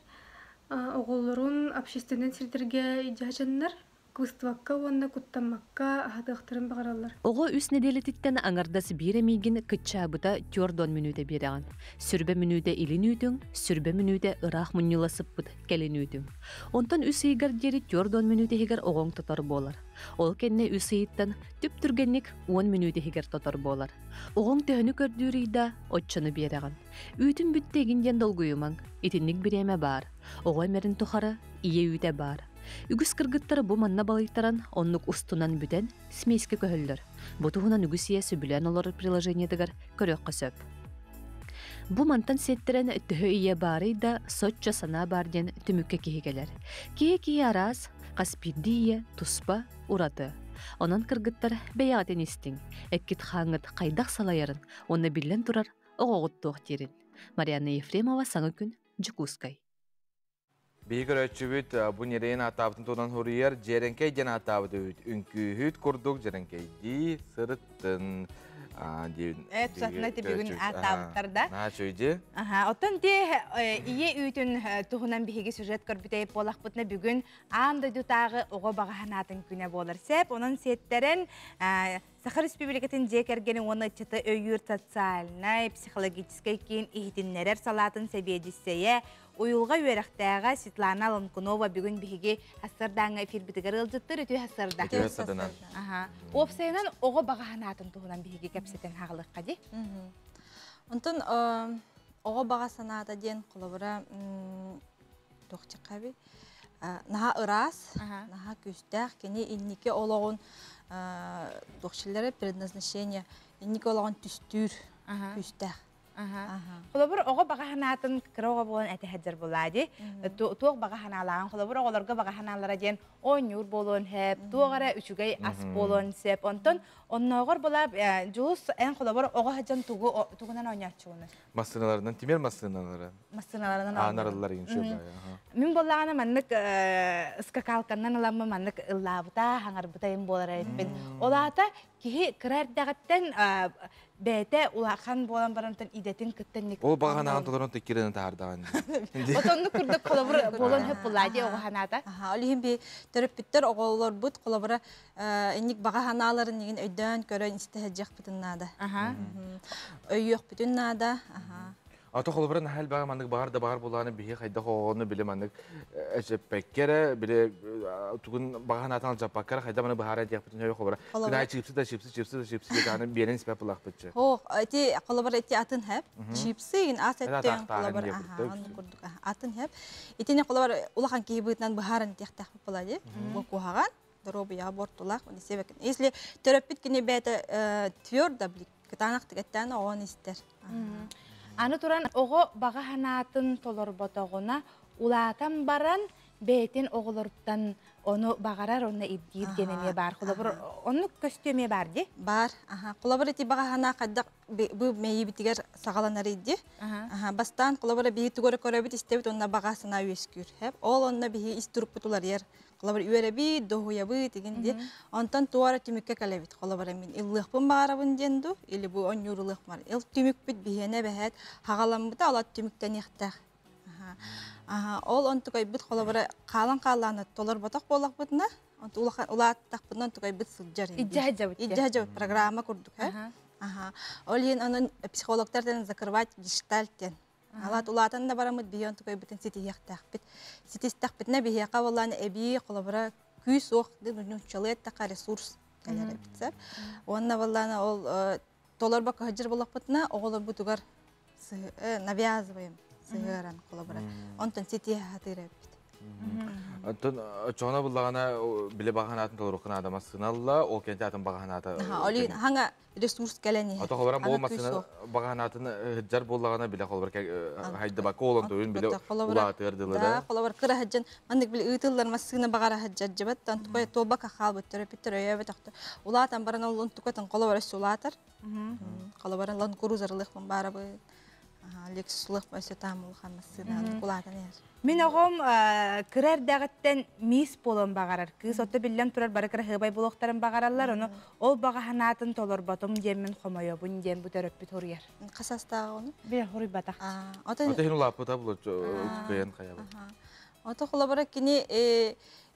Speaker 11: оҕолорун общественнай сирдэргэ илдьэ сылдьаннар кыбыстыбакка уонна куттаммакка аһатыахтарын баҕараллар.
Speaker 25: Оҕо үс нэдиэлэтиттэн аҥардас биир эмиийгин кыччаабыта түөрт мүнүүтэ биэрэҕин. Сүрбэ мүнүүтэ илин үүтүҥ, сүрбэ мүнүүтэ ыраах мунньула сыппыт кэлин үүтүҥ. Онтон үс ыйгар диэри түөрт мүнүүтэ иһигэр оҕоҥ тотор буолар. Ол кэннэ үс ыйыттан түп-түргэнник уон мүнүүтэ иһигэр тотор буолар. Оҕоҥ төһөнү көрдүүрүй да, оччону биэрэҕин. Үүтүн бүттэ игин диэн долгуйумаҥ. Итинник бириэмэ баар. Оҕо эмэрин тухары ийэ үүтэ баар. Үгүс кыргыттар бу манна балыйтаран, оннук устунан бүтэн, смеськэ көһөллөр. Бу туһунан үгүс ийэ сөбүлээн олорор приложениетыгар көрүөххэ сөп. Бу мантан сиэттэрэн төһө ийэ баарый да, соччо санаа баар диэн түмүккэ киһи кэлэр. Киһи-киһи араас, хас биирдии ийэ туспа, ураты. Онон кыргыттар бэйэҕитин истиҥ, эккит-хааҥҥыт хайдах салайарын уонна биллэн турар оҕоҕут туох диирин. Марианна Ефремова Саҥа күн, Дьокуускай.
Speaker 2: Биһи көрөөччүбүт бу ньирэйин ааттаабытын туһунан суруйар Дьиэрэҥкэй диэн ааттаабыт үһүт. Үҥкүүһүт курдук дьэрэҥкэйдии сырыттын диэн.
Speaker 1: Э, тусатына бүгүн ааттаабыттар да.
Speaker 2: Наһаа үчүгэй
Speaker 1: Аха, оттон те ийэ үүтүн туһунан биһиги сюжет көрбүтэй буолахпытына бүгүн аан дойдутааҕы оҕо баҕа санаатын күнэ буолар сеп. Онон сиэттэрэн Саха Республикатын дьиэ кэргэнин уонна ыччаты өйүүр социальнай, психологическай киин иһитиннэрэр салаатын сэбиэдиссэйэ, уйулҕа үөрэхтээҕэ Светлана Лонкунова бүгүн биһиги Хассардааҥҥа эфирбитигэр ыалдьыттар үтүө хассарда.
Speaker 2: Үтүө хассарданан.
Speaker 1: Аха. Уопсайынан оҕо баҕа санаатын туһунан биһиги кэпсэтэн хаалыахха дии.
Speaker 12: Онтон оҕо баҕа санаата диэн холобура туох наһаа ыраас, наһаа күүстээх, кини инники олоҕун туохчилары предназначение инники олоҕун түстүүр күүстээх.
Speaker 1: Холобур, оҕо баҕа санаатын кыра оҕо буолан этэ сылдьар буолаа дии. Туох баҕа санаалааҕын, холобур, оҕолорго баҕа санаалара диэн оонньуур буолуон сөп, туох эрэ үчүгэй ас буолуон сөп. Онтон оннооҕор була Дьулус эн холобур оҕо сылдьан тугу тугунан оонньооччугунуй?
Speaker 2: Массыыналарынан, тимир массыыналары.
Speaker 1: Массыыналарынан
Speaker 2: Аанарыллар иҥши
Speaker 1: Мин буоллаҕына маннык скакалканнан ыламмын маннык ыллаабыта, хаҥарбыта им буолар эбиппин. Ол аата киһи кыра эрдэҕиттэн бэйэтэ улахан буолан барантан идэтин кытта ник
Speaker 2: Ол баҕанаҕын толорон тиккирин таһаардаҕын.
Speaker 1: Отоннук курдук холобур буолан хөп булаа оҕо ханаата.
Speaker 12: Ол иһин би төрөппүттэр оҕолорбут холобура инник баҕа ханааларын игин өйдөөн көрөн истэһэдьиэхпитин наада. Өйүөхпүтүн наада.
Speaker 2: Ата холобура наһаа элбэҕи маннык баҕар да баҕар буолааны биһи хайдах оҕону били маннык эчэппэккэ эрэ били тугун баҕа санаатын алдьаппакка эрэ хайдах маны быһааран диэхпитин өй холобура күнай чипсы да чипсы чипсы да чипсы диэтэҕинэ биэрэн испэт булаахпытчы.
Speaker 12: Ох, ити холобура ити атын хэп. Чипсы ин ас эттен холобура аха курдук атын хэп. Итини холобура улахан киһи быытынан быһааран диэхтээх була ди. Бу куһаҕан доруобуйаҕа буортулаах. Если төрөппүт кини бэйэтэ твердо кытаанахтык эттээн оҕону истэр.
Speaker 1: Аны туран оҕо баҕа санаатын толорботоҕуна улаатан баран бэйэтин оҕолоруттан ону баҕарар онно ирдиир диэн эмиэ баар. Холобур, оннук көстүү эмиэ баар дии.
Speaker 12: Баар. Аха. Холобур, ити баҕа санаа хайдах бу мэйиибитигэр саҕаланар иди. Аха. Бастаан холобура биһи тугу эрэ көрөбүт, истэбит уонна баҕа санаа үөскүүр. Ол онно биһи ис турукпут уларыйар. Холобур, үөрэбит, доһуйабыт игин ди. Онтон туора түмүккэ кэлэбит. Холобура, мин ыллыахпын баҕарабын диэн ду, или бу онньуурулуох бар. Ил түмүкпүт биһиэнэ бэһээт хаҕаламмыта, олат түмүктэниэхтээх. Аха. Ол онтукайбыт холобура хаалан хаалааны толорботох буоллахпытына, онту улахан улааттахпытына онтукайбыт сылдьар.
Speaker 1: Ижжа
Speaker 12: Ижжа программа курдук. Аха. Ол иһин онон психологтар закрывать гештальт диэн Алаат улаатан да бараммыт биһиэн тукайбытын ситиһиэхтээхпит. Ситистэхпитинэ биһиэхэ буоллаан эбии холобура күүс суох нууччалыы эттэххэ ресурс кэлэр эбит сэр. Уонна буоллаан ол толорбокко сылдьар буоллахпытына оҕолорбутугар навязываем сыһыаран холобура. Онтон ситиһэ сатыыр эбиппит.
Speaker 2: Оттон оччоҕуна буллаҕына биле баҕанаатын толоруохха наада массыыналла, ол кэнтэ атын баҕанаата.
Speaker 12: Олин хаҥа ресурс кэлэн иһэр.
Speaker 2: Ото холобура бу массыына баҕанаатын ыһыддьар буоллаҕына биле холобура хайдыбакка олон туйун биле улаатыар дылы
Speaker 12: да. Холобура кыра сылдьан маннык биле ыытыллар массыына баҕара сылдьар дьыбаттан тукай туолбакка хаалбыт төрөппүттэр өйөөбөтөхтөр. Улаатан баран ол тукатын холобура өссө улаатар. Холобура лан крузерлыхпын баарабын. Лексуслых өссө таам улахан массыына улаатан иһэр.
Speaker 1: Мин оҕом кыра эрдэҕиттэн мисс буолуон баҕарар. Кыыс отто биллэн турар бары кыраһыабай буолуохтарын баҕараллар. Ону ол баҕа санаатын толорботум диэммин хомойобун диэн бу төрөппүт хоруйар.
Speaker 12: Хас астааҕа ону?
Speaker 1: Биле хоруйбатах.
Speaker 2: Ото иһин улааппыта булу кыйан хайабыт.
Speaker 12: Ото холобура кини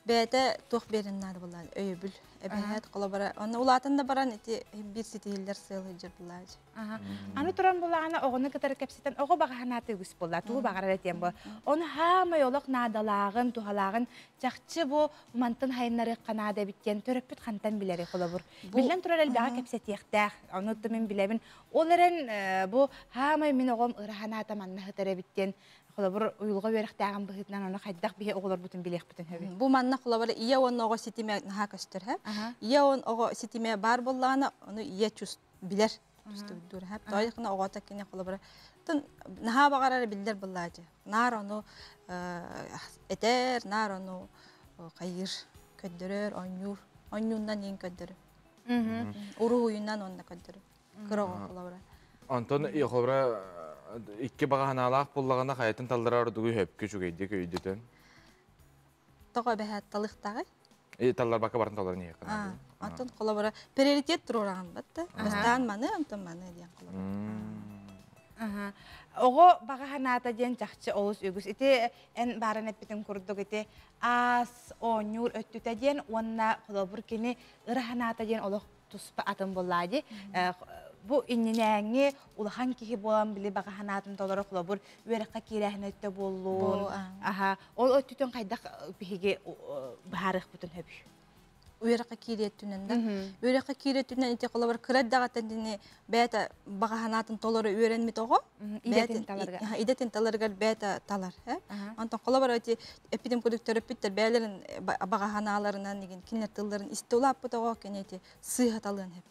Speaker 12: бэйэтэ туох биэрин наада булаан өйөбүл эбэһээт холобура онно улаатан да баран ити биир ситиһиллэр сыал сылдьар булаачы.
Speaker 1: Аны туран булаҕына оҕону кытары кэпсэтэн оҕо баҕа санаата үгүс буолла тугу баҕарар этиэн бу. Ону хаамай олох наадалааҕын, туһалааҕын чахчы бу мантан хайыннарыахха наада эбит диэн төрөппүт хантан билэри холобур. Биллэн турар элбэҕи кэпсэтиэхтээх. Ону мин билэбин. Ол эрэн бу хаамай мин оҕом ыра санаата манна сытар эбит диэн холобур уйулҕа үөрэхтээҕин быһыытынан ону хайдах биһи оҕолорбутун билиэхпитин сөбүй?
Speaker 12: Бу манна холобур ийэ уонна оҕо ситимэ наһаа көстөр. Ийэ уон оҕо ситимэ баар буоллаҕына ону ийэ чувств билэр тустубуттуур хап тоойхына оҕото кини холобура тын наһаа баҕарар биллэр быллаачы наар ону этэр наар ону хайыыр көрдөрөр оонньуур оонньууннан иин көрдөрөр уруһуйунан онно көрдөрөр кыра оҕо холобура
Speaker 2: Онтон холобура икки баҕа санаалаах буоллаҕына хайатын талларар ордугу хөпкү үчүгэйдик өйдөтөн
Speaker 12: Тоҕо эбэһээт талыахтааҕый?
Speaker 2: Талларбакка баран таларын иһиэххэ наада.
Speaker 12: Онтон холобура приоритет туруораҕын батта. Бастаан маны, онтон маны диэн холобура.
Speaker 1: Оҕо баҕа санаата диэн чахчы олус үгүс. Ити эн бааран эппитин курдук ити аас оонньуур өттүтэ диэн уонна холобур кини ыра санаата диэн олох туспа атын буоллаа дии. Бу иннинээҥҥи улахан киһи буолан били баҕа санаатын толоро холобур үөрэххэ киирээһин өттө буоллун. Аха, ол өттүтүн хайдах биһиги быһаарыахпытын сөбүй?
Speaker 12: Үөрэххэ киириэттүнэн да. Үөрэххэ киириэттүнэн ити холобур кыра эрдэҕиттэн дини бэйэтэ баҕа санаатын толору үөрэммит оҕо
Speaker 1: идэтин таларыгар
Speaker 12: идэтин таларыгар бэйэтэ талар. Онтон холобур ити эппитим курдук төрөппүттэр бэйэлэрин баҕа санааларынан игин кинилэр тылларын истэ улааппыт оҕо кини ити сыыһа талыан сөп.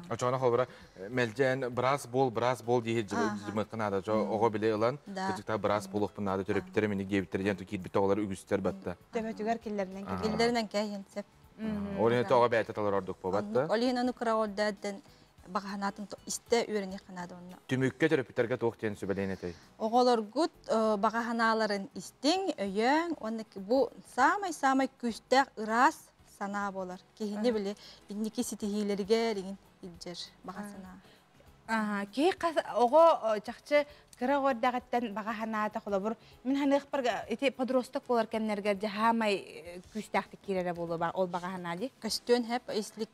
Speaker 2: Очоҕуна холобура мэлдьээн быраас буол, быраас буол дии дьымыахха наада. Чо оҕо биле ылан, кырдьыктаах быраас буолуохпун наада төрөппүттэрэ мини диэбиттэрэ диэн киирбит оҕолор үгүстэр батта.
Speaker 1: Төбөтүгэр киллэринэн
Speaker 12: киллэринэн кээһиэн сөп.
Speaker 2: Ол иһин оҕо бэйэтэ талар ордук буолбат да.
Speaker 12: Ол иһин аны кыра оҕо баҕаһанаатын истэ үөрэниэххэ наада онно.
Speaker 2: Түмүккэ төрөппүттэргэ туох диэн сүбэлээн этэй?
Speaker 12: Оҕолоргут баҕаһанааларын истиҥ, өйөөҥ уонна бу саамай-саамай күүстээх ыраас санаа буолар. Киһини били инники ситиһиилэригэр иҥин илдьэр баҕа санаа.
Speaker 1: Киһи хас оҕо чахчы кыра оҕо эрдэҕиттэн баҕа санаата холобур мин ханыахпар ити подросток буолар кэмнэргэр дьаһаамай күүстээхтик киирэрэ буолуо ол баҕа санаа дии.
Speaker 12: Көстүөн хэп ислик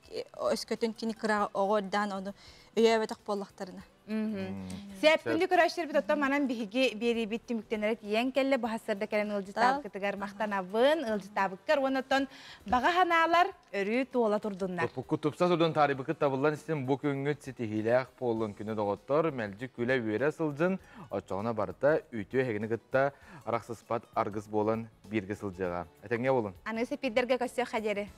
Speaker 12: өскөтүн кини кыра оҕо эрдэҕин ону өйөөбөтөх буоллахтарына.
Speaker 1: Сәп күндү көрөчтөр бит оттон манан биһиги биэрибит түмүктэнэрэ тиийэн кэллэ бу хассарда кэлэн ыалдьытаабыкытыгар махтанабын ыалдьытаабыккар уонна оттон баҕа санаалар өрүү туола турдуннар.
Speaker 2: Туппуккут тупса турдун таарыйбыккыт табыллан истин бу күҥҥүт ситиһиилээх буоллун күнү доҕоттор мэлдьи күлэ-үөрэ сылдьын оччоҕуна барыта үтүө эһигини кытта арахсыспат аргыс буолан бииргэ сылдьыаҕа. Этэҥҥэ буолун.
Speaker 1: Аны сепирдэргэ көссүөххэ диэри.